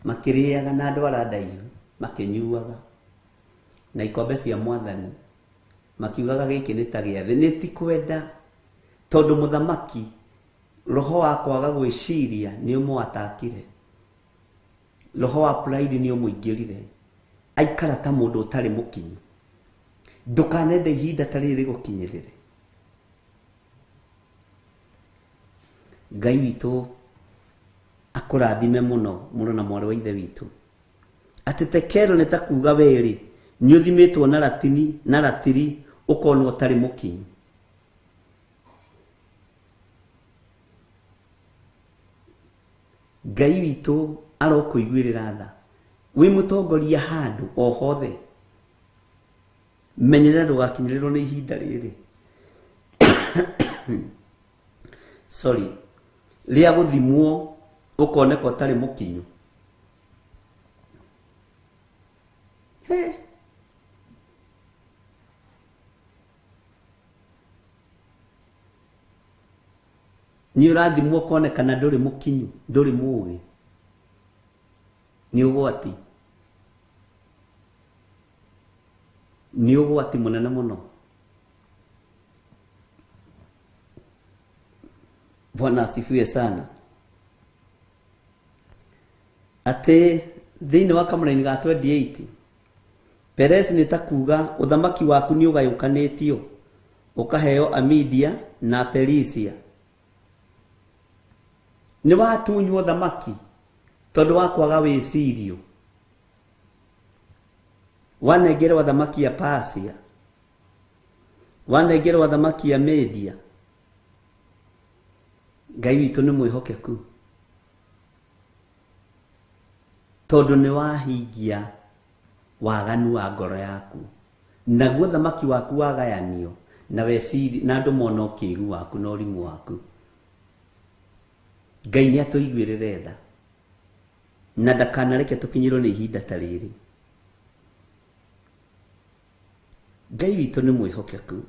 makĩrĩaga na andũ arĩa ndaihu, makĩnyuaga na ikombe cia mwathani, makiugaga gĩkĩ nĩ ta gĩathĩ. Nĩ ti kwenda, tondũ mũthamaki roho wa kwaga gwĩciria nĩ ũmũatakire, roho wa pride nĩ ũmũingĩrire, aikara ta mũndũ ũtarĩ mũkinyu. Ndũkanende ihinda ta rĩrĩ rĩgũkinyĩrĩre. Ngai witũ akũrathime mũno mũno na mwarĩ wa Ithe witũ. Atĩ tekero nĩ ta kuga werĩ nĩ ũthimĩtwo na ratini na ratiri ũkonwo ũtarĩ mũkinyu. Ngai witũ arokũiguĩrĩra tha. Wĩ mũtongoria handũ o hothe, menyerera ndũgakinyĩrĩrwo nĩ ihinda rĩrĩ. Sorry, rĩa gũthimwo ũkoneka ũtarĩ mũkinyu. He. Nĩ ũrathimwo ũkonekana ndũrĩ mũkinyu, ndũrĩ mũũgĩ. Nĩ ũgwati. Nĩ ũgwati mũnene mũno. Bwana asifiwe sana. Atĩ thĩinĩ wa kamũraini ga 28 Peresi nĩ ta kuga ũthamaki waku nĩ ũgayũkanĩtio ũkaheo Amidia na Perisia. Nĩ watunywo ũthamaki tondũ wa kwaga wĩcirio. Wanengerwo athamaki a Persia, wanengerwo athamaki a Media. Ngai witũ nĩ mwĩhokeku tondũ nĩ wahingia waganu wa ngoro yaku, naguo thamaki waku wagayanio na weciri na andũ mona ũkĩgu waku na ũrimũ waku. Ngai nĩ atũiguĩrĩre tha na ndakanareke tũkinyĩrwo nĩ ihinda ta rĩrĩ. Ngai witũ nĩ mwĩhokeku.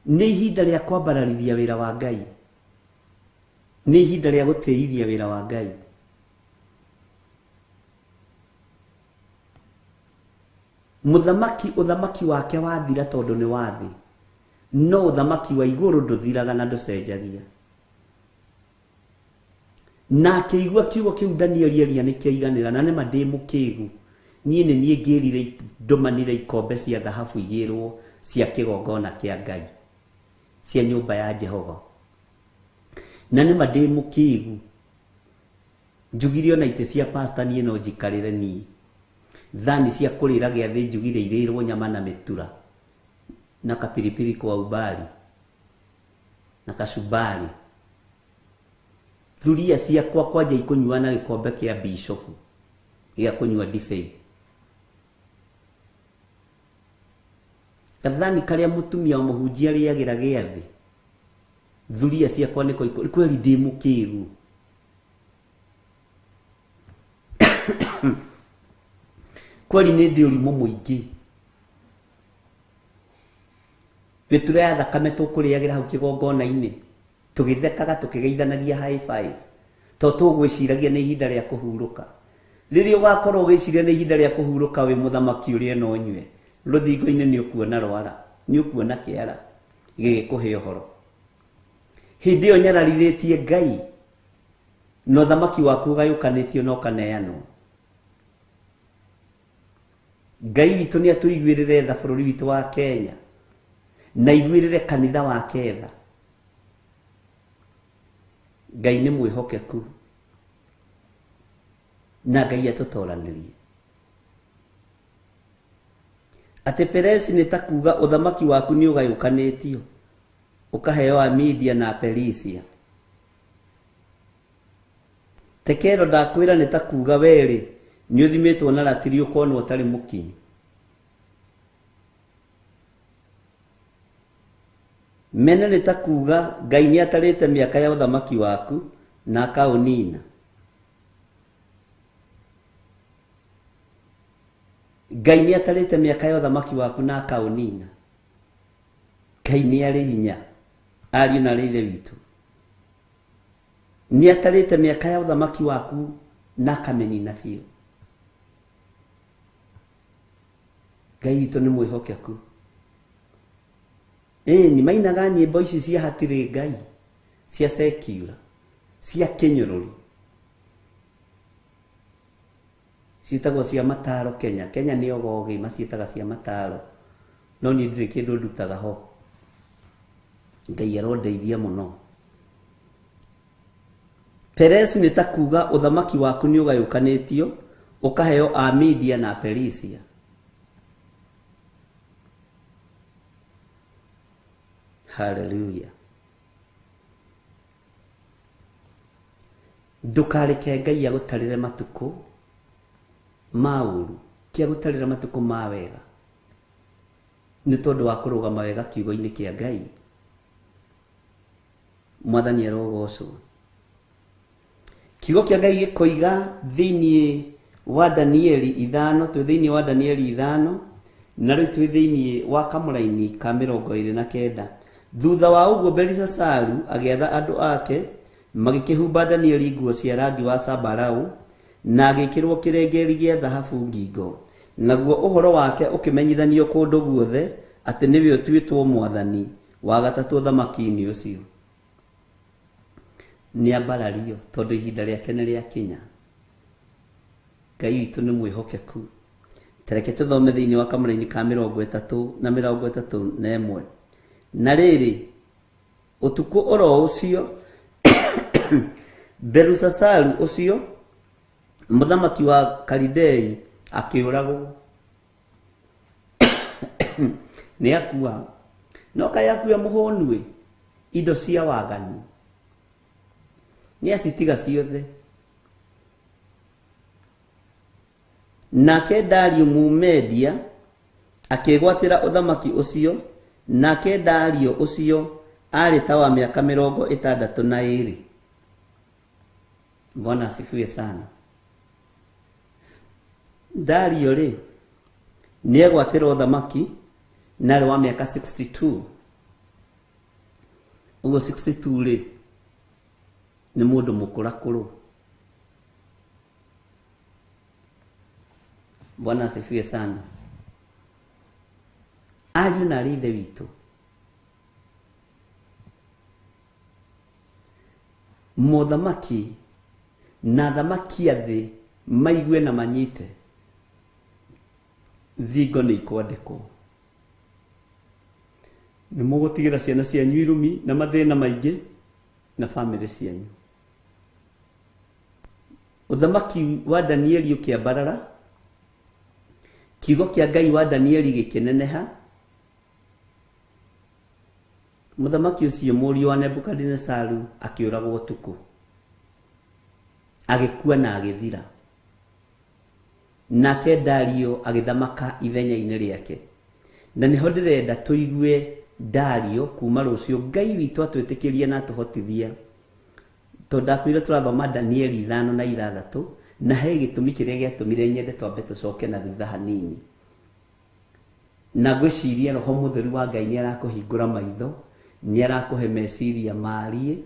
Nĩ ihinda rĩa kwambararithia wĩra wa Ngai, nĩ ihinda rĩa gũtĩithia wĩra wa Ngai. Mũthamaki ũthamaki wake wathira tondũ nĩ wa thĩ, no ũthamaki wa igũrũ ndũthiraga na ndũcenjagia. Na akĩigua kiugo kĩu Danieli aria nĩ kĩaiganĩra, na nĩma ndĩ mũkĩgu. Niĩ nĩ niĩ ngĩrire ndũmanire ikombe cia thahabu igĩrwo cia kĩgongona kĩa Ngai, cia nyũmba ya Jehova. Na nĩma ndĩ mũkĩgu, njugire ona itĩ cia pastor niĩ no njikarĩre niĩ. Thani cia kũrĩra gĩathĩ njugire irĩrwo nyama na mĩtura na kapiripiri kwa ubali na kacumbari. Thuria ciakwa kwanja ikũnyua na gĩkombe kĩa bishopu gĩa kũnyua ndibei. Gathani karĩa mũtumia wa mũhunjia arĩagĩra gĩathĩ, thuria ciakwa nĩko kweli ndĩ mũkĩgu. Kweli nĩ ndĩ ũrimũ mũingĩ. Mĩtura ya thakame tũkũrĩagĩra hau kĩgongona-inĩ, tũgĩthekaga tũkĩgeithanagia high five, to tũgwĩciragia nĩ ihinda rĩa kũhurũka. Rĩrĩa ũgakorwo ũgĩciria nĩ ihinda rĩa kũhurũka wĩ mũthamaki ũrĩa no ũnyue, rũthingo-inĩ nĩ ũkuona rwara, nĩ ũkuona kĩara gĩgĩkũhe ũhoro. Hĩndĩ ĩyo nyararithĩtie Ngai na ũthamaki waku ũgayũkanĩtio na ũkaneanwo. Ngai witũ nĩ atũiguĩrĩre tha bũrũri witũ wa Kenya, na iguĩrĩre kanitha wake tha. Ngai nĩ mwĩhokeku na Ngai atũtoranĩrie. Atĩ Peresi nĩ ta kuga ũthamaki waku nĩ ũgayũkanĩtio ũkaheo Amidia na Perisia. Tekero ndakwĩra nĩ ta kuga werĩ nĩ ũthimĩtwo na ratiri ũkonwo ũtarĩ mũkinyu. Mene nĩ ta kuga Ngai nĩ atarĩte mĩaka ya ũthamaki waku na akaũnina. Ngai nĩ atarĩte mĩaka ya ũthamaki waku na akaũnina. Ngai nĩ arĩ hinya, ariũ na arĩ ithe witũ. Nĩ atarĩte mĩaka ya ũthamaki waku na akamĩnina biũ. Ngai witũ nĩ mwĩhokeku. Ni mainaga nyĩmbo ici cia hatirĩ Ngai, cia secular, cia kĩnyũrũri, ciĩtagwo cia mataro Kenya. Kenya nĩ ogogĩ maciĩtaga cia mataro, no niĩ ndirĩ kĩndũ ndutaga ho. Ngai arondeithia mũno. Peresi nĩ ta kuga ũthamaki waku nĩ ũgayũkanĩtio ũkaheo Amidia na Perisia. Hallelujah. Ndũkareke Ngai agũtarĩre matukũ ma ũru, kĩa gũtarĩra matukũ ma wega, nĩ tondũ wa kũrũgama wega kiugo-inĩ kĩa Ngai. Mwathani arogocwo. Kiugo kĩa Ngai gĩkoiga thĩinĩ wa Danieli 5, twĩ thĩinĩ wa Danieli 5 Na rĩu twĩ thĩinĩ wa kamũraini ka 29. Thutha wa ũguo Belisasaru agĩatha andũ ake, magĩkĩhumba Danieli nguo cia rangi wa sambarau, na agĩkĩrwo kĩrengeri gĩa thahabu ngingo. Naguo ũhoro wake ũkĩmenyithanio kũndũ guothe atĩ nĩwe ũtuĩtwo mwathani wa gatatũ ũthamaki-inĩ ũcio. Nĩ ambarario tondũ ihinda rĩake nĩ rĩakinya. Ngai witũ nĩ mwĩhokeku. Tareke tũthome thĩinĩ wa kamũraini ka 30 na 31. Na rĩrĩ, ũtukũ oro ũcio Belusasaru ũcio mũthamaki wa Kalidei akĩũragwo. Nĩ akua. No kaĩ akua mũhũnu ĩ, indo cia waganu nĩ acitiga ciothe. Nake Dario Mũmedia akĩgwatĩra ũthamaki ũcio. Nake Dario ũcio aarĩ ta wa mĩaka 62. Bwana asifiwe sana. Dario rĩ nĩegwatĩra ũthamaki na arĩ wa mĩaka 62. Ũguo 62 rĩ nĩ mũndũ mũkũrakũrũ. Bwana asifiwe sana. Ariũ na arĩ ithe witũ, mothamaki na thamaki a thĩ maigue na manyite, thingo nĩ ikwandĩkwo. Nĩ mũgũtigĩra ciana cianyu irumi na mathĩna maingĩ na bamĩrĩ cianyu. Ũthamaki wa Danieli ũkĩambarara, kiugo kĩa Ngai wa Danieli gĩkĩneneha. Mũthamaki ũcio mũriũ wa Nebukadinesaru akĩũragwo ũtukũ, agĩkua na agĩthira. Nake Dario agĩthamaka ithenya-inĩ rĩake. Na nĩho ndĩrenda tũigue Dario kuma rũciũ. Ngai witũ atwĩtĩkĩrie na atũhotithia, tondũ ndakwĩra tũrathoma Danieli 5 na 6, na he gĩtũmi kĩrĩa gĩatũmire nyende twambe tũcoke na thutha hanini. Na ngwĩciria Roho Mũtheru wa Ngai nĩ arakũhingũra maitho, nĩ arakũhe meciria marie,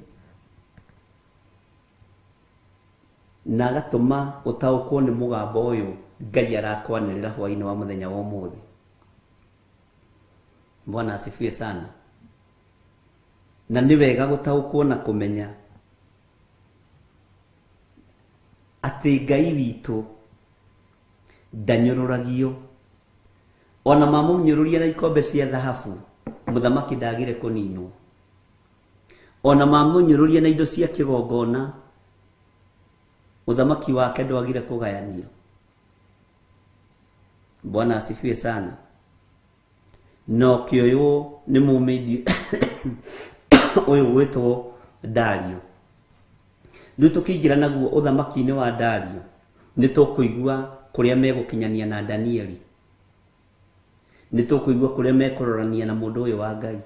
na agatũma ũtaũkwo nĩ mũgambo ũyũ Ngai arakwanĩrĩra hwaĩ-inĩ wa mũthenya wa ũmũthĩ. Bwana asifiwe sana. Na nĩ wega gũtaũkwo na kũmenya atĩ Ngai witũ ndanyũrũragio. Ona mamũnyũrũria na ikombe cia thahabu, mũthamaki ndagire kũninwo. Ona mamũnyũrũria na indo cia kĩgongona, mũthamaki wake ndwagire kũgayanio. Bwana asifiwe sana. Na ũkĩoywo nĩ mũmĩndi ũyũ gwĩtwo Dario. Rĩu tũkĩingĩra naguo ũthamaki-inĩ wa Dario, nĩ tũkũigua kũrĩa megũkinyania na Danieli, nĩ tũkũigua kũrĩa mekũrorania na mũndũ ũyũ wa Ngai.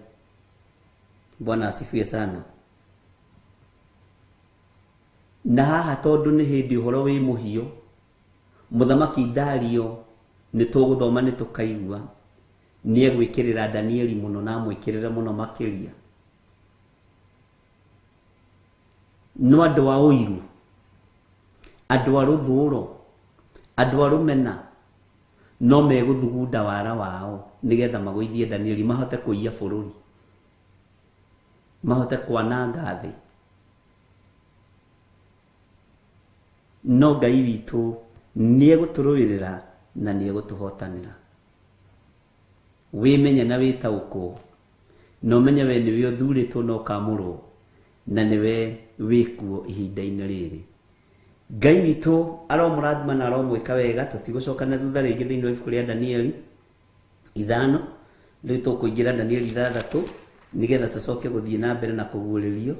Bwana asifiwe sana. Na haha tondũ nĩ hĩndĩ ũhoro wĩ mũhiũ, mũthamaki Dario nĩ tũgũthoma nĩ tũkaigua nĩ egwĩkĩrĩra Danieli mũno na amwĩkĩrĩre mũno makĩria. No andũ a ũiru, andũ a rũthũro, andũ a rũmena no megũthugunda wara wao nĩgetha magũithie Danieli, mahote kũiya bũrũri, mahote kwananga thĩ. No Ngai witũ nĩ egũtũrũĩrĩra na nĩ egũtũhotanĩra. Wĩmenye na wĩtaũkwo, na ũmenye we nĩwe ũthurĩtwo na ũkamũrwo, na nĩwe wĩkuo ihinda-inĩ rĩrĩ. Ngai witũ aromũrathima na aromwĩka wega. Tũtigũcoka na thutha rĩngĩ thĩinĩ wa ibuku rĩa Danieli 5. Rĩu tũkũingĩra Danieli 6 nĩgetha tũcoke gũthiĩ na mbere na kũguũrĩrio.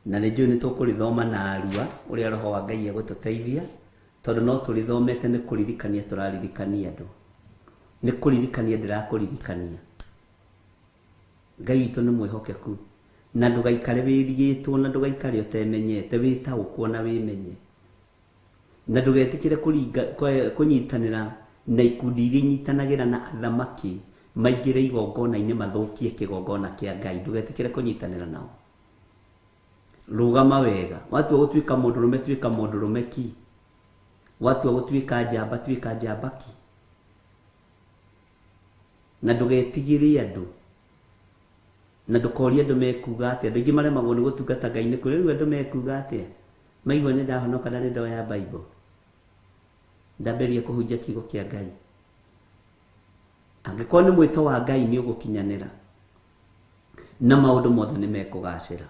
Na nĩ njũĩ nĩ tũkũrĩthoma na arua ũrĩa Roho wa Ngai egũtũteithia, tondũ no tũrĩthomete nĩ kũririkania tũraririkania andũ, nĩ kũririkania ndĩrakũririkania. Ngai witũ nĩ mwĩhokeku, na ndũgaikare wĩrigĩtwo, na ndũgaikare ũtemenyete, wĩtaũkwo na wĩmenye, na ndũgetĩkĩre kũnyitanĩra Na ikundi iria inyitanagĩra na athamaki maingĩre igongona-inĩ mathũkie kĩgongona kĩa Ngai, ndũgetĩkĩre kũnyitanĩra nao. Rũgama wega. Watua gũtuĩka mũndũrũme, tuĩka mũndũrũme ki. Watua gũtuĩka njamba, tuĩka njamba ki. Na ndũgetigĩre andũ, na ndũkorie andũ mekuga atĩa. Andũ aingĩ maremagwo nĩ gũtungata Ngai nĩ kũrĩ rĩu andũ mekuga atĩa, maigua nĩ ndahonoka na nĩ ndoya Bible, ndambĩrĩria kũhunjia kiugo kĩa Ngai. Angĩkorwo nĩ mwĩto wa Ngai nĩ ũgũkinyanĩra, na maũndũ mothe nĩ mekũgacĩra.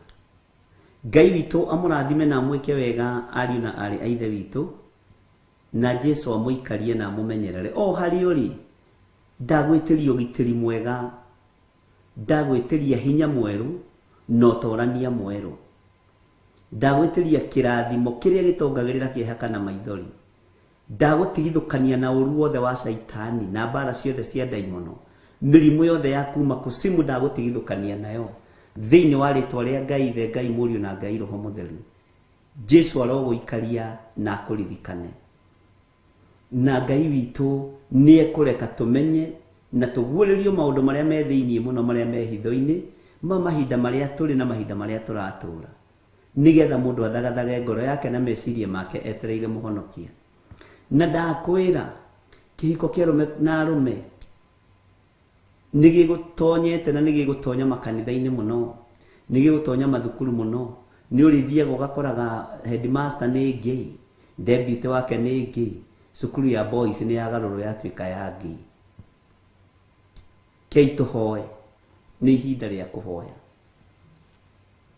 Ngai witũ amũrathime na amwĩke wega ariũ na aarĩ a Ithe witũ, na Jesu amũikarie na amũmenyerere o harĩa ũrĩ. Ndagwĩtĩria ũgitĩri mwega, ndagwĩtĩria hinya mwerũ na ũtorania mwerũ, ndagwĩtĩria kĩrathimo kĩrĩa gĩtongagĩrĩra kĩeha kana maithori, ndagũtigithũkania na ũru wothe wa Caitani na mbara ciothe cia ndaimono, mĩrimũ yothe ya kuma kusimu ndagũtigithũkania nayo thĩinĩ wa rĩtwa rĩa Ngai Ithe, Ngai Mũriũ na Ngai Roho Mũtheru. Jesu arogũikaria na akũririkane, na Ngai witũ nĩ ekũreka tũmenye na tũguũrĩrio maũndũ marĩa me thĩinĩ mũno, marĩa me hitho-inĩ, ma mahinda marĩa tũrĩ na mahinda marĩa tũratũra, nĩgetha mũndũ athagathage ngoro yake na meciria make etereire mũhonokia. Na ndakwĩra kĩhiko kĩa arũme na arũme nĩ gĩgũtonyete na nĩ gĩgũtonya makanitha-inĩ mũno, nĩ gĩgũtonya mathukuru mũno. Nĩ ũrĩthiaga ũgakoraga headmaster nĩ gay, deputy wake nĩ gay, cukuru ya boys nĩ yagarũrwo yatuĩka ya gay. Kei tũhoe, nĩ ihinda rĩa kũhoya,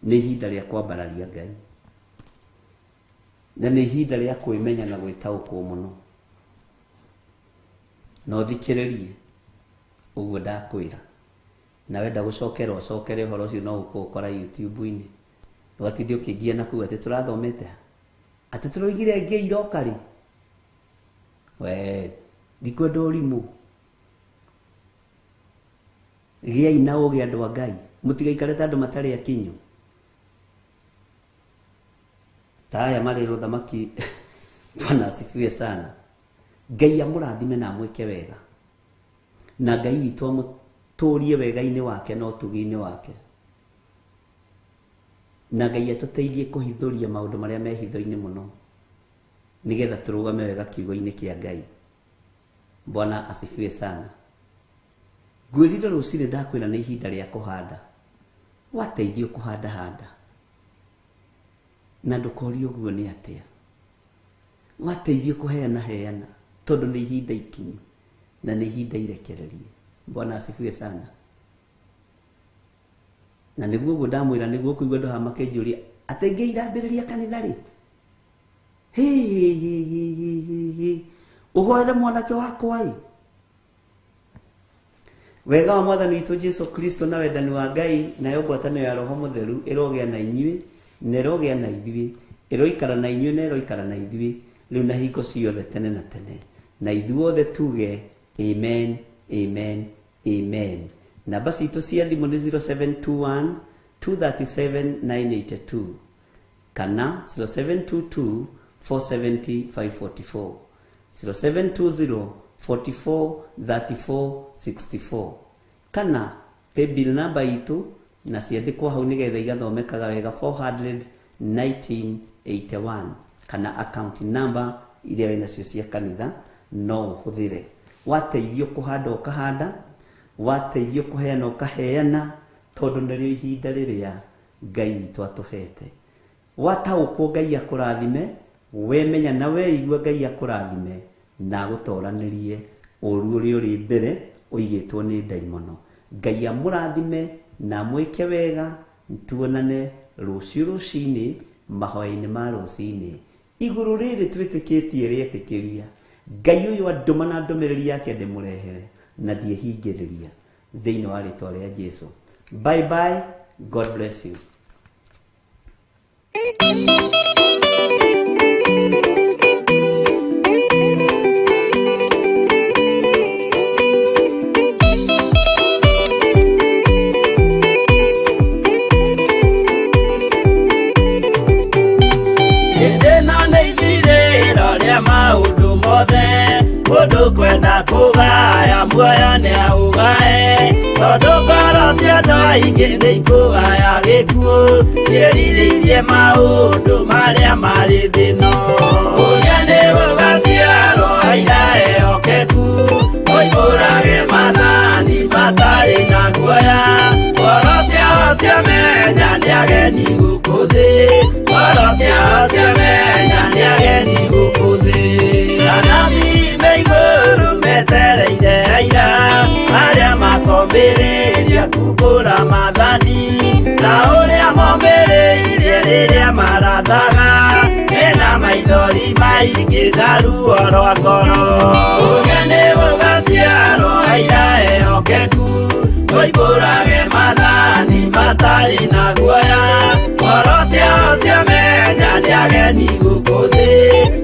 nĩ ihinda rĩa kwambararia Ngai, na nĩ ihinda rĩa kwĩmenya na gwĩtaũkwo mũno. Na ũthikĩrĩrie ũguo ndakwĩra, na wenda gũcokera ũcokere ũhoro ũcio no ũkũũkora YouTube-inĩ. Ndũgatinde ũkĩngia na kũu atĩ tũrathomete ha, atĩ tũroigire ngĩ iroka rĩ. We ndikwenda ũrimũ. Gĩai na ũũgĩ andũ a Ngai, mũtigaikare ta andũ matarĩ akinyu. Ta aya marĩrwo thamaki. Bwana asifiwe sana. Ngai amũrathime na amwĩke wega, na Ngai witũ amũtũrie wega-inĩ wake na ũtugi-inĩ wake, na Ngai atũteithie kũhithũria maũndũ marĩa me hitho-inĩ mũno, nĩgetha tũrũgame wega kiugo-inĩ kĩa Ngai. Bwana asifiwe sana. Ngwĩrire rũcinĩ ndakwĩra nĩ ihinda rĩa kũhanda. Wateithio kũhanda handa, na ndũkorie ũguo nĩ atĩa. Wateithio kũheana heana, tondũ nĩ ihinda ikinyu na nĩ ihinda irekererie. Bwana asifiwe sana. Na nĩguo ũguo ndamwĩra, nĩguo kũigua andũ haha makĩnjũria atĩ ngĩ irambĩrĩria kanitha rĩ. Hĩ, ũhoere mwanake wakwa ĩ. Wega wa Mwathani witũ Jesu Kristo na wendani wa Ngai nayo ngwatanĩro ya Roho Mũtheru ĩrogĩa na inyuĩ na ĩrogĩa na ithuĩ, ĩroikara na inyuĩ na ĩroikara na ithuĩ rĩu na hingo ciothe tene na tene. Na ithuothe tuge amen, amen, amen. Namba citũ cia thimũ nĩ 0721 237 982 kana 0722 470 544, 0720 44 34 64, kana paybill namba itũ na ciandĩkwo hau nĩgetha igathomekaga wega 41981, kana account number iria wĩna nacio cia kanitha no ũhũthĩre. Wateithio kũhanda ũkahanda, wateithio kũheana ũkaheana, tondũ nĩrĩo ihinda rĩrĩa Ngai witũ atũhete. Wataũkwo Ngai akũrathime, wemenya na weigua Ngai akũrathime na agũtoranĩrie ũru ũrĩa ũrĩ mbere ũigĩtwo nĩ ndaimono. Ngai amũrathime na amwĩke wega. Tuonane rũciũ rũcinĩ mahoya-inĩ ma rũcinĩ. Igũrũ rĩrĩ twĩtĩkĩtie rĩetĩkĩria Ngai ũyũ andũma na ndũmĩrĩri yake ndĩmũrehere na ndiĩhingĩrĩria thĩinĩ wa rĩtwa rĩa Jesu. Bye bye, God bless you. Hĩndĩ ĩno nĩ ithirĩro rĩa maũndũ mothe, mũndũ kwenda Muoyo nĩ aũgae tondũ ngoro cia andũ aingĩ nĩ ikũgaya gĩkuũ ciĩrirĩirie maũndũ marĩa marĩ thĩ-ĩno. Ũrĩa nĩ gũgaciarwo aira ehokeku moimbũrage maathani matarĩ na guoya. Ngoro ciao ciamenya nĩ ageni gũkũ thĩ, ngoro ciao ciamenya nĩ ageni gũkũ thĩ. Anabii me igũrũ metereire aira arĩa makombĩrĩria kumbũra maathani ta ũrĩa mombĩrĩirie rĩrĩa marathaga mena maithori maingĩ na ruo rwa ngoro. Ũrĩa nĩ gũgaciarwo aira ehokeku moimbũrage maathani matarĩ na guoya. Ngoro ciao ciamenya nĩ ageni gũkũ thĩ,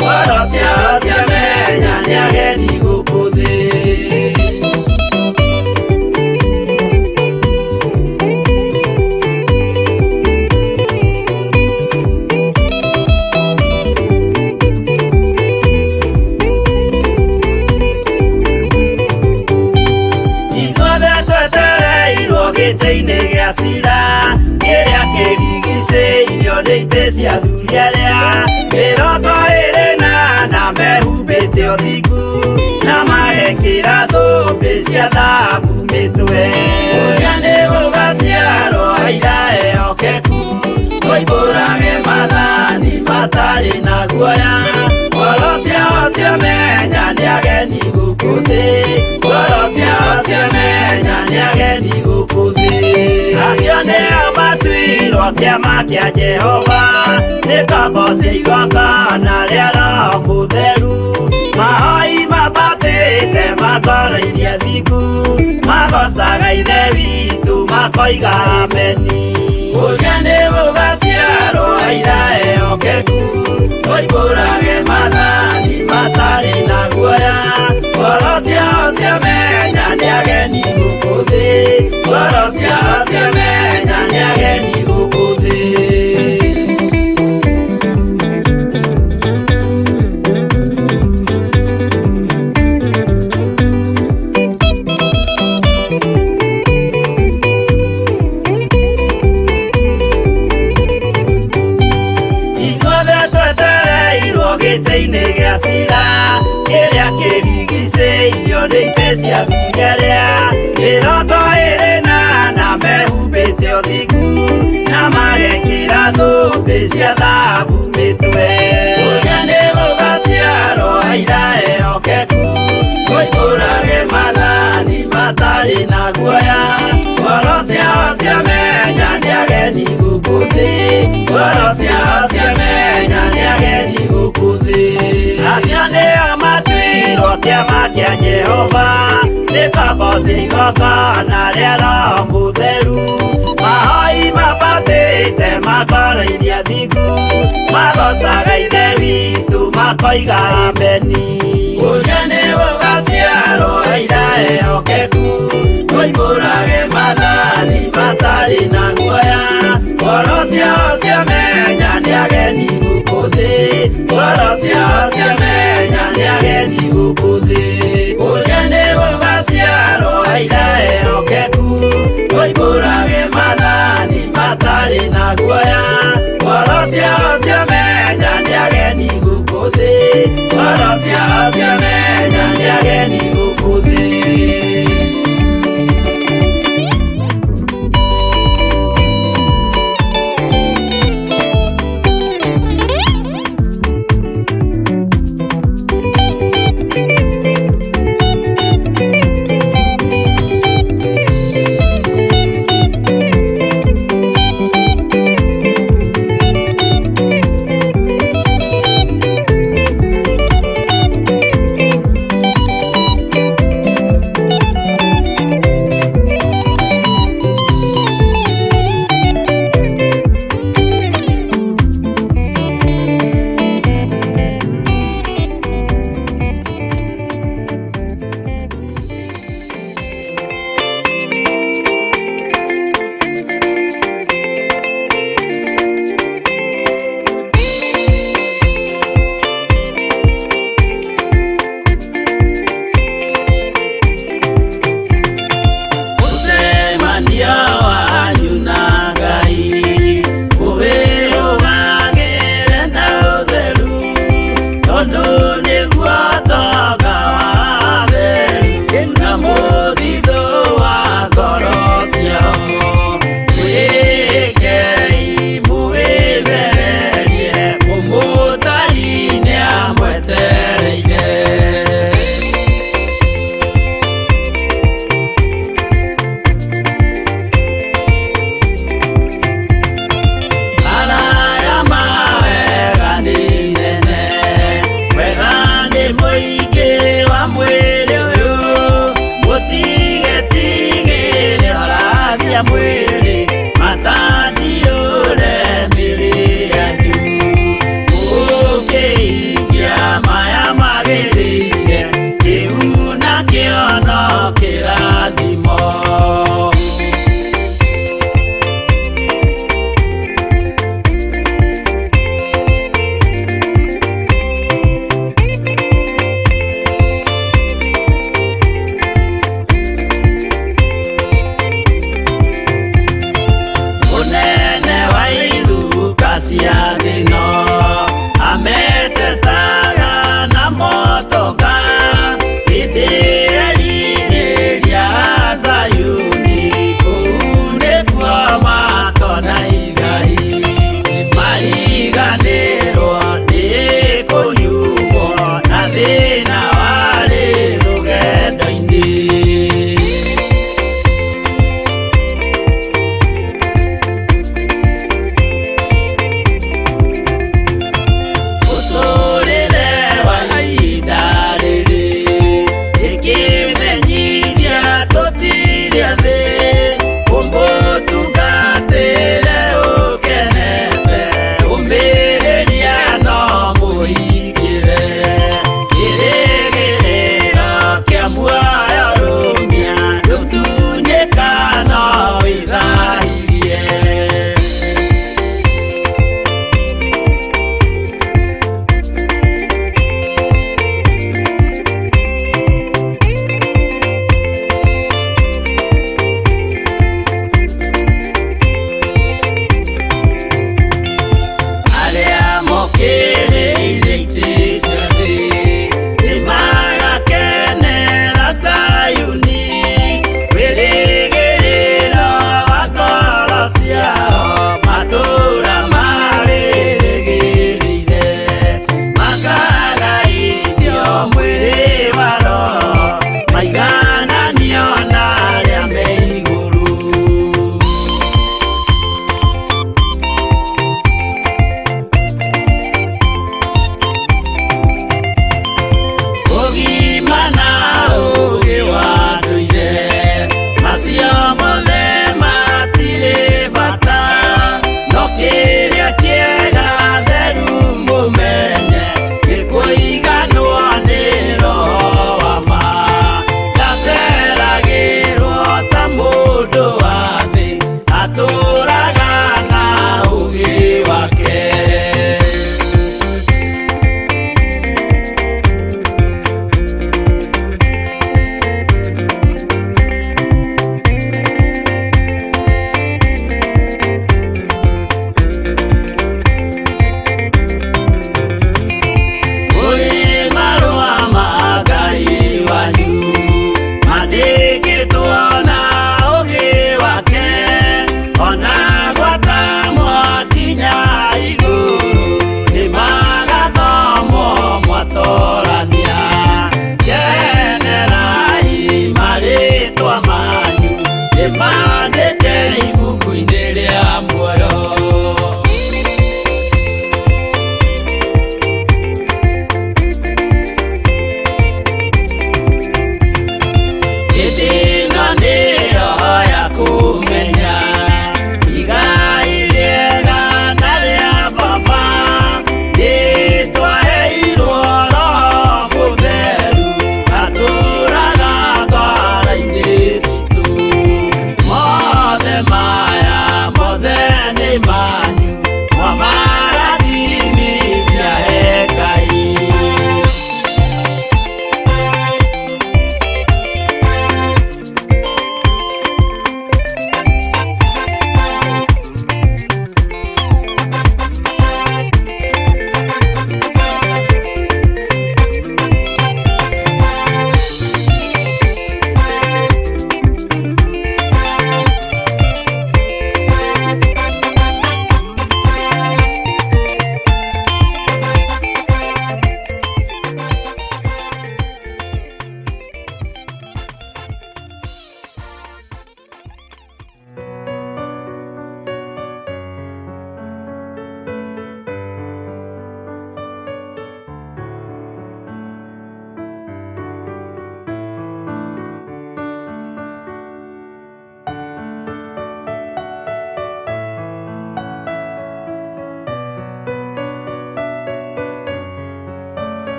ngoro ciao ciamenya nĩ ageni gũkũ thĩ. Ithuothe twetereirwo gĩtĩ-inĩ gĩa cira kĩrĩa kĩrigicĩirio nĩ itĩ cia athuri arĩa 24 mehumbĩte ũthingu na magekĩra thũmbĩ cia thahabu mĩtwe. Ũrĩa nĩ gũgaciarwo aira ehokeku moimbũrage maathani matarĩ na guoya. Ngoro ciao ciamenya nĩ ageni gũkũ thĩ, ngoro ciao ciamenya nĩ ageni gũkũ thĩ. Acio nĩo matuirwo kĩama kĩa Jehova nĩ ngombo cia igongona rĩa Roho Mũtheru. Mahoi mambatĩte makoroirie thingu magocaga Ithe witũ makoiga ameni. Ũrĩa nĩ gũgaciarwo aira ehokeku moimbũrage maathani matarĩ na guoya. Ngoro ciao ciamenya nĩ ageni gũkũ thĩ, ngoro ciao ciamenya nĩ ageni gũkũ thĩ. Ithuothe twetereirwo gĩtĩ-inĩ gĩa cira kĩrĩa kĩrigicĩirio nĩ itĩ cia athuri arĩa 24 mehumbĩte ũthingu na magekĩra thũmbĩ cia thahabu mĩtwe. Ũrĩa nĩ gũgaciarwo aira ehokeku moimbũrage maathani matarĩ na guoya. Ngoro ciao ciamenya nĩ ageni gũkũ thĩ, ngoro ciao ciamenya nĩ ageni gũkũ thĩ. Acio nĩo matuirwo kĩama kĩa Jehova nĩ ngombo cia igongona rĩa Roho Mũtheru. Mahoi mambatĩte makoroirie thingu magocaga Ithe witũ makoiga ameni. Ũrĩa nĩ gũgaciarwo aira ehokeku moimbũrage maathani matarĩ na guoya. Ngoro ciao ciamenya nĩ ageni gũkũ thĩ, ngoro ciao ciamenya nĩ ageni gũkũ thĩ. Ũrĩa nĩ gũgaciarwo aira ehokeku moimbũrage maathani matarĩ na guoya. Ngoro ciao ciamenya nĩ ageni gũkũ thĩ, ngoro ciao ciamenya nĩ ageni gũkũ thĩ. Hĩndĩ ĩno nĩyo ya kũmenya igai rĩega na rĩa baba, nĩtwaheirwo Roho Mũtheru atũũraga ngoro-inĩ citũ. Mothe maya mothe nĩ manyu, mwamarathimithia he Ngai.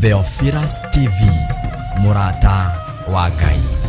Theophilus TV, mũrata wa Ngai.